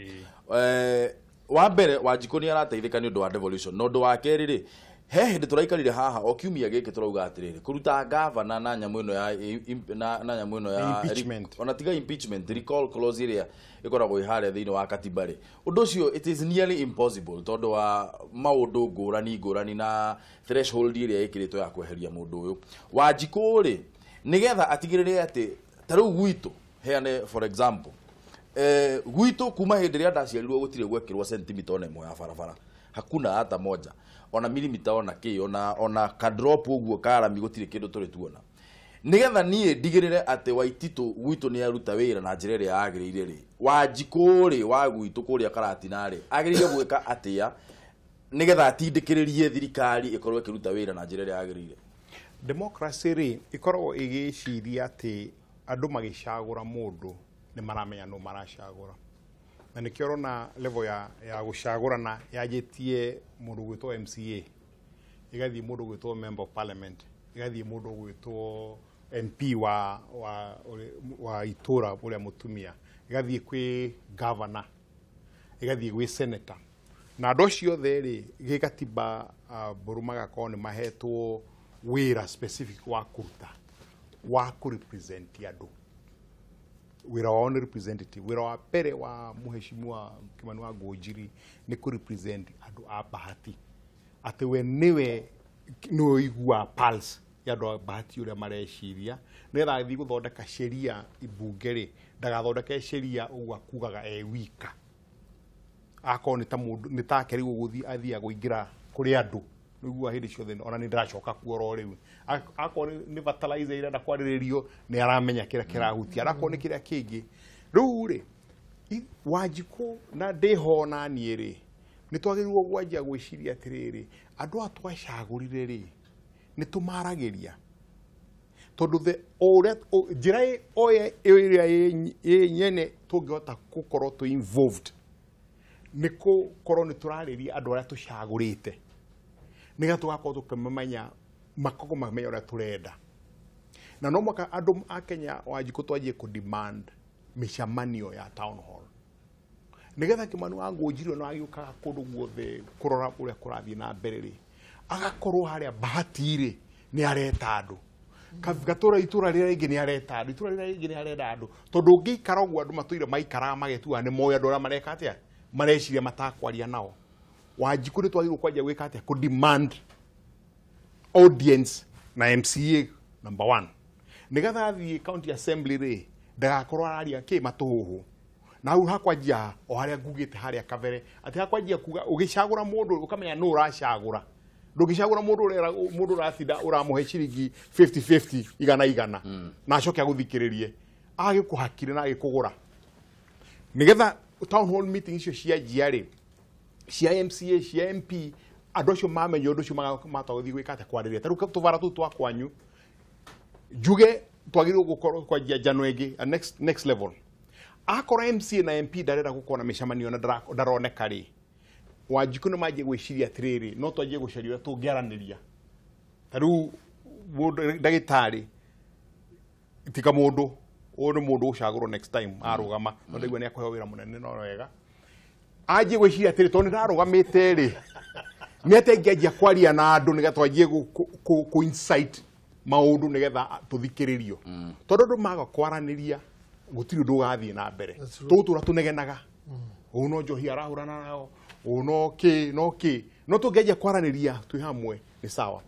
Wa mbere Wanjikũ nĩ arateithĩka nĩ ũndũ wa devolution, na ũndũ wa kerĩ rĩ he hĩndĩ tũraikarire haha o kiumia gĩkĩ tũrauga atĩrĩrĩ, kũruta gavana na nyamũ ĩno ya na nyamũ ĩno ya impeachment, ona tiga impeachment, recall clause ĩrĩa ĩkoragwo ĩ harĩa thĩinĩ wa katiba rĩ, ũndũ ũcio it is nearly impossible tondũ wa maũndũ ngũrani ngũrani na threshold ĩrĩa ĩkĩrĩtwo ya kweheria mũndũ ũyũ. Wanjikũ rĩ nĩgetha atigĩrĩre atĩ ta rĩu gwitũ heane for example, gwitũ kuma hĩndĩ ĩrĩa ndaciarirwo gũtirĩ gwekĩrwo sentimita ona ĩmwe ya barabara, hakuna hata moja, ona milimita ona kĩ, ona ka drop ũguo karami gũtirĩ kĩndũ tũrĩ tuona. Nĩgetha niĩ ndigĩrĩre atĩ Waititũ gwitũ nĩ aruta wĩra na njĩra ĩrĩa yagĩrĩire rĩ, Wanjikũ rĩ wa gwitũ kũrĩa Karatina rĩ agĩrĩire gwĩka atĩa nĩgetha atindĩkĩrĩrie thirikari ĩkorwo ĩkĩruta wĩra na njĩra ĩrĩa yagĩrĩire? Democracy rĩ ĩkoragwo ĩgĩciria atĩ andũ magĩcagũra mũndũ nĩ maramenya nũ maracagũra, na nĩkĩo ũrona level ya gũcagũrana yanjĩtie mũndũ gwĩtwo MCA, ĩgathiĩ mũndũ gwĩtwo member of parliament, ĩgathiĩ mũndũ gwĩtwo MP wa itũra ũrĩa mũtumia, ĩgathiĩ kwĩ governor, ĩgathiĩ gwĩ senator na andũ acio othe rĩ gĩgatiba mbũrũ magakorwo nĩ mahetwo wĩra specific wa kũruta wa kũ-represent andũ. Wĩra wao nĩ representative. Wĩra wa mbere wa Mheshimiwa Kimani wa Ngũnjiri nĩ kũ-represent andũ a Bahati, atĩ we nĩwe ũiguaga pulse ya andũ a Bahati ũrĩa mareciria, nĩgetha athiĩ gũthondeka sheria ibunge rĩ, ndagathondeke sheria ũguo akugaga e wika. Akorwo nĩ ta mũndũ nĩ take rĩu ũgũthiĩ athiaga kũingĩra kũrĩ andũ nĩguo hĩndĩ ciothe ona nĩ ndĩracoka kuo oro rĩu. Akorwo nĩ fertilizer irenda kwarĩrĩrio nĩ aramenya kĩrĩa kĩrahutia, akorwo nĩ kĩrĩa kĩngĩ. Rĩu rĩ Wanjikũ na ndĩho na niĩ rĩ nĩ twagĩrĩirwo kwanjia gwĩciria atĩrĩrĩ, andũ aya twacagũrire rĩ nĩ tũmaragĩria, tondũ ũrĩa njĩra ĩrĩa ĩ nyene tũngĩhota gũkorwo twĩ involved nĩ gũkorwo nĩ tũrarĩria andũ arĩa tũcagũrĩte, nĩgetha tũgakorwo tũkĩmamenya makorwo mamenya ũrĩa tũrenda. Na no mũhaka andũ a Kenya Wanjikũ twanjie kũ demand mĩcemanio ya town hall, nĩgetha Kimani wa Ngũnjiri ona agĩũkaga kũndũ guothe kũrora ũrĩa kũrathiĩ na mbere rĩ, agakorwo harĩa Bahati rĩ nĩ areta andũ, gatũra itũra rĩrĩa rĩngĩ nĩ areta andũ, itũra rĩrĩa rĩngĩ nĩ arenda andũ, tondũ ũngĩikara ũguo andũ matũire maikaraga magetua nĩ moĩ andũ arĩa mareka atĩa, mareciria matakwaria nao. Wanjikũ nĩ twagĩrĩirwo kwanjia gwĩka atĩa, kũ demand audience na MCA number 1, nĩgetha athiĩ county assembly rĩ ndagakorwo araria kĩ matũhũhũ. Na hau hakwanjia o harĩa ngugĩte harĩa kabere atĩ hakwanjia kuga ũgĩcagũra mũndũ ũkamenya nũ ũracagũra. Ndũngĩcagũra mũndũ ũratinda ũramũhe ciringi 50-50 igana igana na acoke agũthikĩrĩrie agĩkũhakire na agĩkũgũra. Nĩgetha town hall meeting icio cianjia rĩ, cia MCA cia MP, andũ acio mamenya ũndũ ũcio matagũthiĩ gwĩka atĩa, kwarĩria. Ta rĩu tũbara tũu twa kwanyu njuge twagĩrĩirwo gũkorwo kwanjia njano ĩngĩ next level. Akorwo MCA na MP ndarenda gũkorwo na mĩcemanio na ndaroneka rĩ, Wanjikũ nĩ manjie gwĩciria atĩrĩrĩ, no twanjie gũcaria ũrĩa tũngĩaranĩria. Ta rĩu mũndũ ndagĩtarĩ tika mũndũ ũyũ nĩ mũndũ ũcagũrwo next time arũgama, no ndaigua nĩ akũheo wĩra mũnene no wega. Anjie gwĩciria atĩrĩ, tondũ nĩ ndarũgamĩte rĩ, nĩ atĩa ingĩanjia kwaria na andũ nĩgetha twanjie kũ insight maũndũ nĩgetha tũthikĩrĩrio. Tondũ andũ maga kwaranĩria gũtirĩ ũndũ ũgathiĩ na mbere. Tũgũtũra tũnegenaga, ũũ no njohi arahũrana nao, ũũ no kĩ no kĩ, no tũngĩanjia kwaranĩria twĩ hamwe nĩ sawa.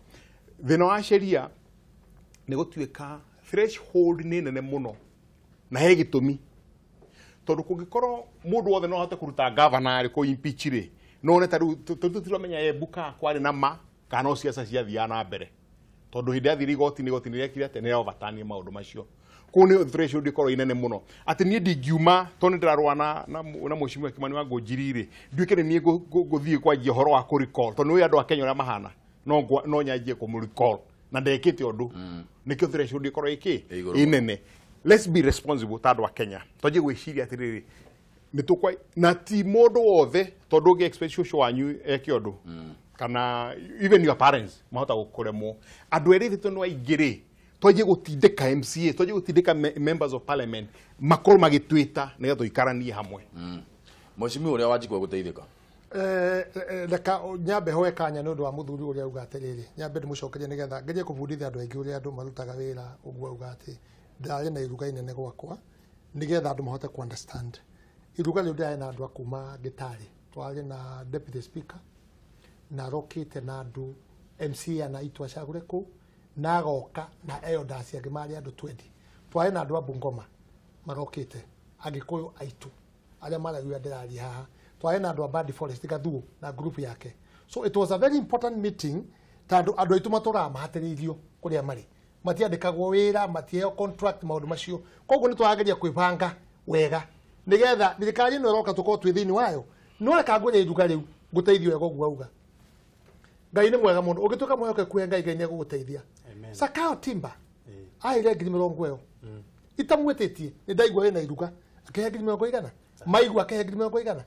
Thĩna wa sheria nĩ gũtuĩka threshold nĩ nene mũno na he gĩtũmi, tondũ kũngĩkorwo mũndũ wothe no ahote kũruta governor rĩ kũ impeach rĩ, no one ta rĩu tũtiramenya Embu kana kwarĩ na ma kana no ciaca ciathiaga na mbere, tondũ hĩndĩ yathire igoti-inĩ igoti-inĩ rĩekire atĩa, nĩ overturn maũndũ macio. Kũu nĩ threshold ĩkorwo inene mũno atĩ niĩ ndingiuma tondũ nĩ ndĩrarũa na Mheshimiwa Kimani wa Ngũnjiri rĩ, nduĩke nĩ niĩ ngũthiĩ kwanjia ũhoro wa kũ recall, tondũ nĩ ũĩ andũ a Kenya ũrĩa mahana, no nyanjie kũmũ recall na ndekĩte ũndũ. Nĩkĩo threshold ĩkorwo ĩkĩ inene. Let's be responsible ta andũ a Kenya, twanjie gwĩciria atĩrĩrĩ, nĩ tũkwa na ti mũndũ wothe, tondũ ũngĩ expect cũcũ wanyu eke ũndũ kana even your parents mahota gũkũremwo. Andũ erĩ tondũ aingĩ rĩ, twanjie gũtindĩka MCA, twanjie gũtindĩka members of parliament makorwo magĩtwĩta nĩgetha tũikaranie hamwe. Mheshimiwa ũrĩa Wanjikũ egũteithĩka? Reka nyambe hoe kanya nĩ ũndũ wa mũthuri ũrĩa auga atĩrĩrĩ, nyambe ndĩmũcokerie nĩgetha ngerie kũbundithia andũ aingĩ ũrĩa andũ marutaga wĩra. Ũguo auga atĩ ndarĩ na iruga inene gwakwa nĩgetha andũ mahote ku understand. Iruga rĩu ndĩrarĩ na andũ a kuma Gĩtarĩ, twarĩ na deputy speaker na arokĩte na andũ MCA na itũ acagũre kũu, na agoka na elders angĩ marĩ andũ 20. Twarĩ na andũ a Bungoma marokĩte, Agĩkũyũ aitũ arĩa maragia ndĩraria haha. Twarĩ na andũ a Badi Forest Gathuo na group yake. So it was a very important meeting tondũ andũ aitũ matũraga mahatĩrĩirio kũrĩa marĩ, matiandĩkagwo wĩra, matiheo contract, maũndũ macio. Koguo nĩ tũrageria kwĩbanga wega nĩgetha thirikari ĩno ĩroka tũkorwo twĩ thĩinĩ wayo. No reka ngwĩre iruga rĩu ngũteithio wega ũguo auga. Ngai nĩ mwega mũno, ũngĩtuĩka mwĩhokeku he Ngai, Ngai nĩ egũgũteithia. Sakao Timba aheire 20,000 itamwĩtĩtie, nĩ ndaigua wĩna iruga akĩhe 20,000, maigua akĩhe 20,000,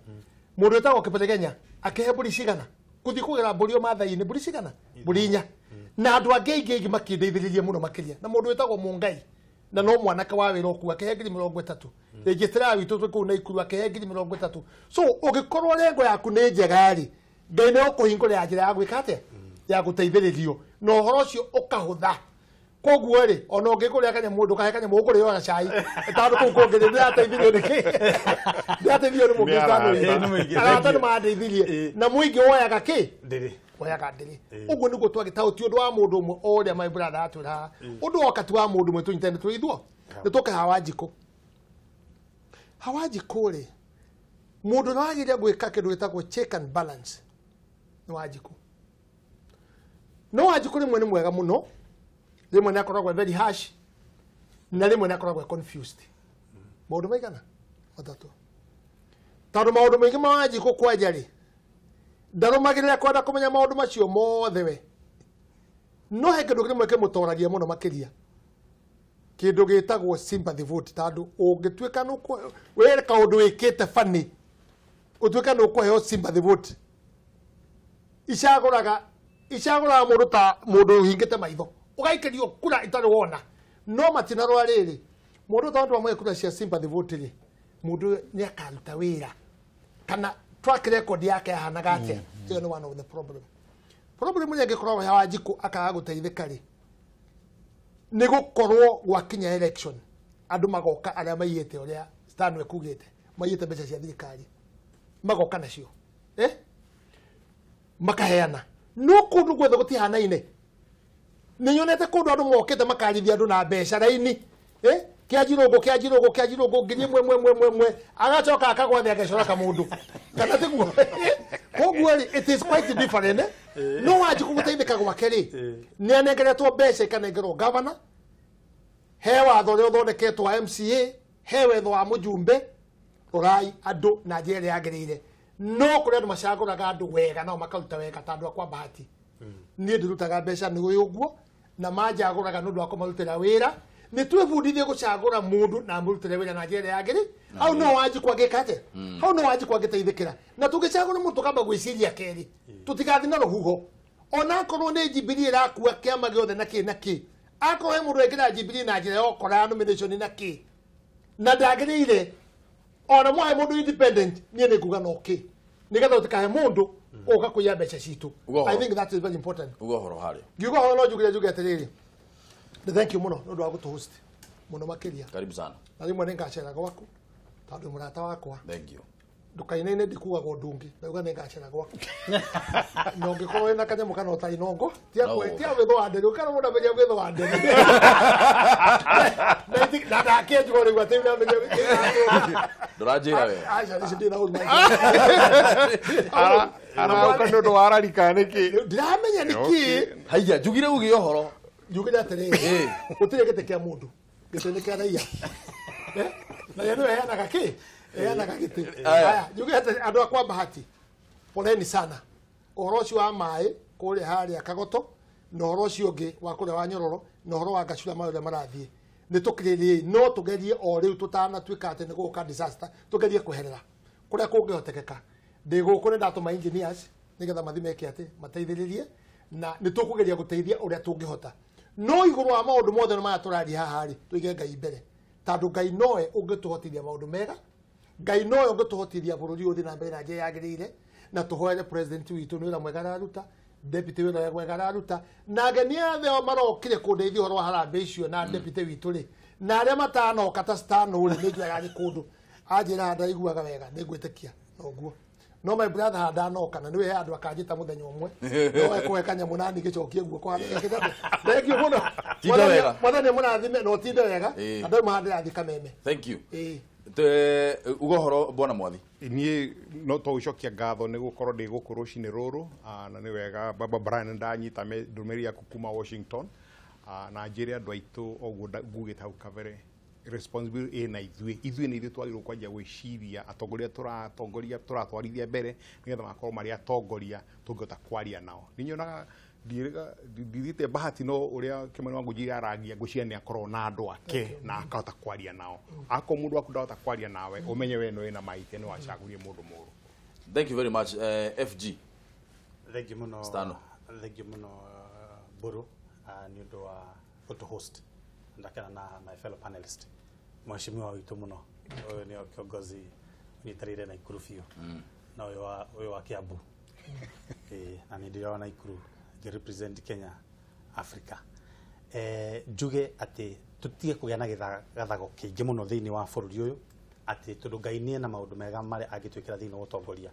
mũndũ wĩtagwo Kĩperegenya akĩhe mbũri cigana, gũthiĩ kũgĩra mbũri o Maathai-inĩ mbũri cigana, mbũri 4, na andũ angĩ aingĩ aingĩ makĩndeithĩrĩria mũno makĩria, na mũndũ wĩtagwo Mũngai na no mwanake wa wĩra ũkuo akĩhe 30,000. Registrar witũ twĩ kũu Naikuru akĩhe 30,000. So ũngĩkorwo lengo yaku nĩ njega rĩ, Ngai nĩ ũkũhingũrĩra njĩra ya gwĩka atĩa, ya gũteithĩrĩrio, na ũhoro ũcio ũkahũtha. Koguo rĩ, ona ũngĩkũrĩa kanyamũ ndũkahe kanyamũ ũkũrĩo na cai, tondũ kũu kũngĩ rĩ, ndĩrateithirio nĩ kĩ? Ndĩrateithirio nĩ mũkristiano. Arata nĩ mandeithirie. Na mũingĩ woyaga kĩ? Ndĩrĩ. Woyaga ndĩrĩ. Ũguo nĩguo twagĩta ti ũndũ wa mũndũ ũmwe o ũrĩa my brother atwĩra haha. Ũndũ woka ti wa mũndũ ũmwe tũnyitane tũrĩ ithuothe. Nĩ tũke hawa Wanjikũ. Hawa Wanjikũ rĩ, mũndũ ũrĩa wagĩrĩire gwĩka kĩndũ gĩtagwo check and balance nĩ Wanjikũ. No Wanjikũ rĩmwe nĩ mwega mũno, rĩmwe nĩ akoragwo very harsh, na rĩmwe nĩ akoragwo confused. Maũndũ maigana? Matatũ. Tondũ maũndũ maingĩ ma Wanjikũ kwanja rĩ, ndarũmagĩrĩra kwenda kũmenya maũndũ macio mothe we. No he kĩndũ kĩmwe kĩmũtoragia mũno makĩria, kĩndũ gĩtagwo sympathy vote. Tondũ ũngĩtuĩka wĩ kaũndũ wĩkĩte funny, ũtuĩke nĩ ũkũheo sympathy vote, icagũraga mũndũ ta mũndũ ũhingĩte maitho, ũgaikĩrio kura itarĩ wona. No matinarora rĩrĩ, mũndũ tondũ amwe kura cia sympathy vote rĩ, mũndũ nĩ akaruta wĩra kana track record yake yahanaga atĩa. Ĩyo nĩ one of the problem. Problem ĩrĩa ĩngĩkorwo ya Wanjikũ akaga gũteithĩka rĩ, nĩ gũkorwo gwakinya election andũ magoka arĩa maiyĩte ũrĩa Stan ekugĩte, maiyĩte mbeca cia thirikari, magoka nacio makaheana. No kũndũ guothe gũtihanaine. Nĩ nyonete kũndũ andũ mokĩte makarithia andũ na mbeca raini, kĩa njirũngũ kĩa njirũngũ kĩa njirũngũ 1000 agacoka akagwa thĩ agecora kamũndũ, kana tiguo? Koguo rĩ, it is quite different. No Wanjikũ gũteithĩka gwake rĩ, nĩ anengeretwo mbeca ikanengerwo governor, he watho ũrĩa ũthondeketwo wa MCA, he wetho wa mũjumbe, rorai andũ na njĩra ĩrĩa yagĩrĩire. No kũrĩ andũ macagũraga andũ wega nao makaruta wega ta andũ akwa Bahati. Niĩ ndirutaga mbeca nĩ ũyũ ũguo, na manjagũraga nĩ ũndũ wa kũmarutĩra wĩra. Nĩ twĩbundithie gũcagũra mũndũ na amũrutĩre wĩra na njĩra ĩrĩa yagĩrĩire. Hau no Wanjikũ angĩka atĩa? Hau no Wanjikũ angĩteithĩkĩra. Na tũngĩcagũra mũndũ tũkamba gwĩciria kerĩ, tũtigathiĩ na rũhuho. Ona akorwo nĩ Jubilee ĩrakua kĩama gĩothe na kĩ na kĩ, akorwo he mũndũ wekĩra Jubilee na njĩra ya ũkora ya nomination na kĩ, na ndagĩrĩire, ona mwahe mũndũ independent, niĩ nĩ nguga no kĩ, nĩgetha tũtikahe mũndũ ũka kũiya mbeca citũ. I think that is very important. Uga ũhoro harĩa. Ngiuga ũhoro no njuge atĩrĩrĩ, thank you mũno nĩ ũndũ wa gũtũhost mũno makĩria. Karibu sana. Na rĩmwe nĩ ngacera gwaku tondũ mũrata wakwa. Thank you. Ndũkainaine ndikuaga ũndũ ũngĩ, ndauga nĩ ngacera gwaku. Na ũngĩkorwo wĩna kanyamũ kana ũtarĩ nongo, tia gwĩthũa nderi, ũkara mũndũ amenya gwĩthũa nderi. Na ndakĩnjũa rĩu atĩ ndamenya. Ndũranjĩra we. Aca, ici ndĩ na ũru. Arauka nĩ ũndũ wa ararika nĩkĩ? Ndiramenya nĩkĩ. Haiya, njugire uge ũhoro. Njugire atĩrĩrĩ, gũtirĩ gĩtĩ kĩa mũndũ, gĩtĩ nĩ kĩa raia. Na ye nĩwe ĩheanaga kĩ? Ĩheanaga gĩtĩ. Aya, njuge atĩ andũ akwa Bahati, poleni sana. Ũhoro ũcio wa maĩ kũrĩa harĩa Kagoto, na ũhoro ũcio ũngĩ wa kũrĩa wa Nyororo, na ũhoro wa Gacura maũrĩa marathiĩ. Nĩ tũkirĩrĩrie, no tũgerie o rĩu tũtanatuĩka atĩ nĩ gũgũka disaster, tũgerie kweherera kũrĩa kũngĩhotekeka. Ndĩ gũkũ nĩ ndatũma engineers nĩgetha mathiĩ meke atĩ mateithĩrĩrie, na nĩ tũkũgeria gũteithia ũrĩa tũngĩhota. No igũrũ wa maũndũ mothe maya tũraria haha rĩ, tũige Ngai mbere, tondũ Ngai nowe ũngĩtũhotithia maũndũ mega, Ngai nowe ũngĩtũhotithia bũrũri ũyũ ũthiĩ na mbere na njĩra yagĩrĩire, na tũhoere president witũ nĩ wĩra mwega araruta, deputy wĩra mwega araruta, na ageni othe o marokire kũndeithia ũhoro wa harambee icio na deputy witũ rĩ, na arĩa matanoka ta Stano rĩ, nĩ njũĩ ararĩ kũndũ anjĩra ndaiguaga wega, nĩ ngwĩtĩkia noguo. No my brother handanoka na nĩwe andũ akanjĩta mũthenya ũmwe, no ekũhe kanyamũ nani gĩcokie guoko harĩa gĩkĩte. Thank you mũno. Tinda wega. Mwathani mũrathime na ũtinde wega. Andũ auma ndĩrathiĩ Kameme. Thank you. Uga ũhoro bwana Mwathi. Niĩ no to gũcokia ngatho nĩ gũkorwo ndĩ gũkũ rũcinĩ rũrũ, na nĩ wega Baba Brian ndanyita ndũmĩrĩri yaku kuma Washington, na njĩre andũ aitũ ũguo ngugĩte hau kabere, responsibility ĩna ithuĩ, ithuĩ nĩ ithuĩ twagĩrĩirwo kwanjia gwĩciria atongoria tũratongoria tũratwarithia mbere nĩgetha makorwo marĩ atongoria tũngĩhota kwaria nao. Nĩ nyonaga ndithiĩte Bahati no ũrĩa Kĩmani Wangũnjiri aragia ngwĩciria nĩ akorwo na andũ ake na akahota kwaria nao. Akorwo mũndũ waku ndahota kwaria nawe, ũmenye we nĩ wĩna mahĩtia, nĩ wacagũrie mũndũ mũũru. Thank you very much, FG. Thank you mũno. Stano. Thank you mũno Mburu nĩ ũndũ wa gũtũ host. Ndakena na my fellow panelist. Mheshimiwa witũ mũno, ũyũ nĩo kiongozi ũnyitanĩire Naikuru biũ na ũyũ wa Kiambu. Na nĩ ndĩrona Naikuru ngĩ represent Kenya, Africa. Njuge atĩ tũtige kũgĩa na gathago kĩingĩ mũno thĩinĩ wa bũrũri ũyũ, atĩ tondũ Ngai nĩ ena maũndũ mega marĩa angĩtwĩkĩra thĩinĩ wa ũtongoria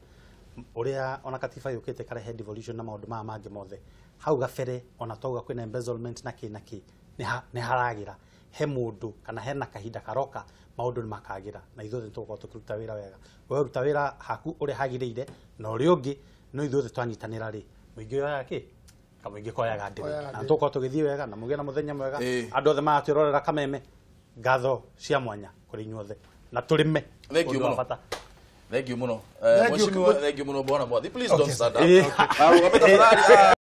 ũrĩa ona katiba yũkĩte karehe devolution na maũndũ maya mangĩ mothe. Hau gabere ona twauga kwĩna embezzlement na kĩ na kĩ, nĩ haragĩra he mũndũ kana hena kahinda karoka maũndũ nĩ makagĩra, na ithuothe nĩ tũgũkorwo tũkĩruta wĩra wega. We ruta wĩra haku ũrĩa hagĩrĩire na ũrĩa ũngĩ, no ithuothe twanyitanĩra rĩ, mũingĩ oyaga kĩ, kamũingĩ koyaga ndĩrĩ, na tũgũkorwo tũgĩthiĩ wega na mũgĩe na mũthenya mwega. Andũ othe maratwĩrorera Kameme, ngatho cia mwanya kũrĩ inyuothe na tũrĩme. Thank you Ũndũ wa mũno. bata. Thank you muno. Thank you. Mheshimiwa, thank you muno, bwana Mwathi. Please don't stand up. Okay. Arũgame tafadhali.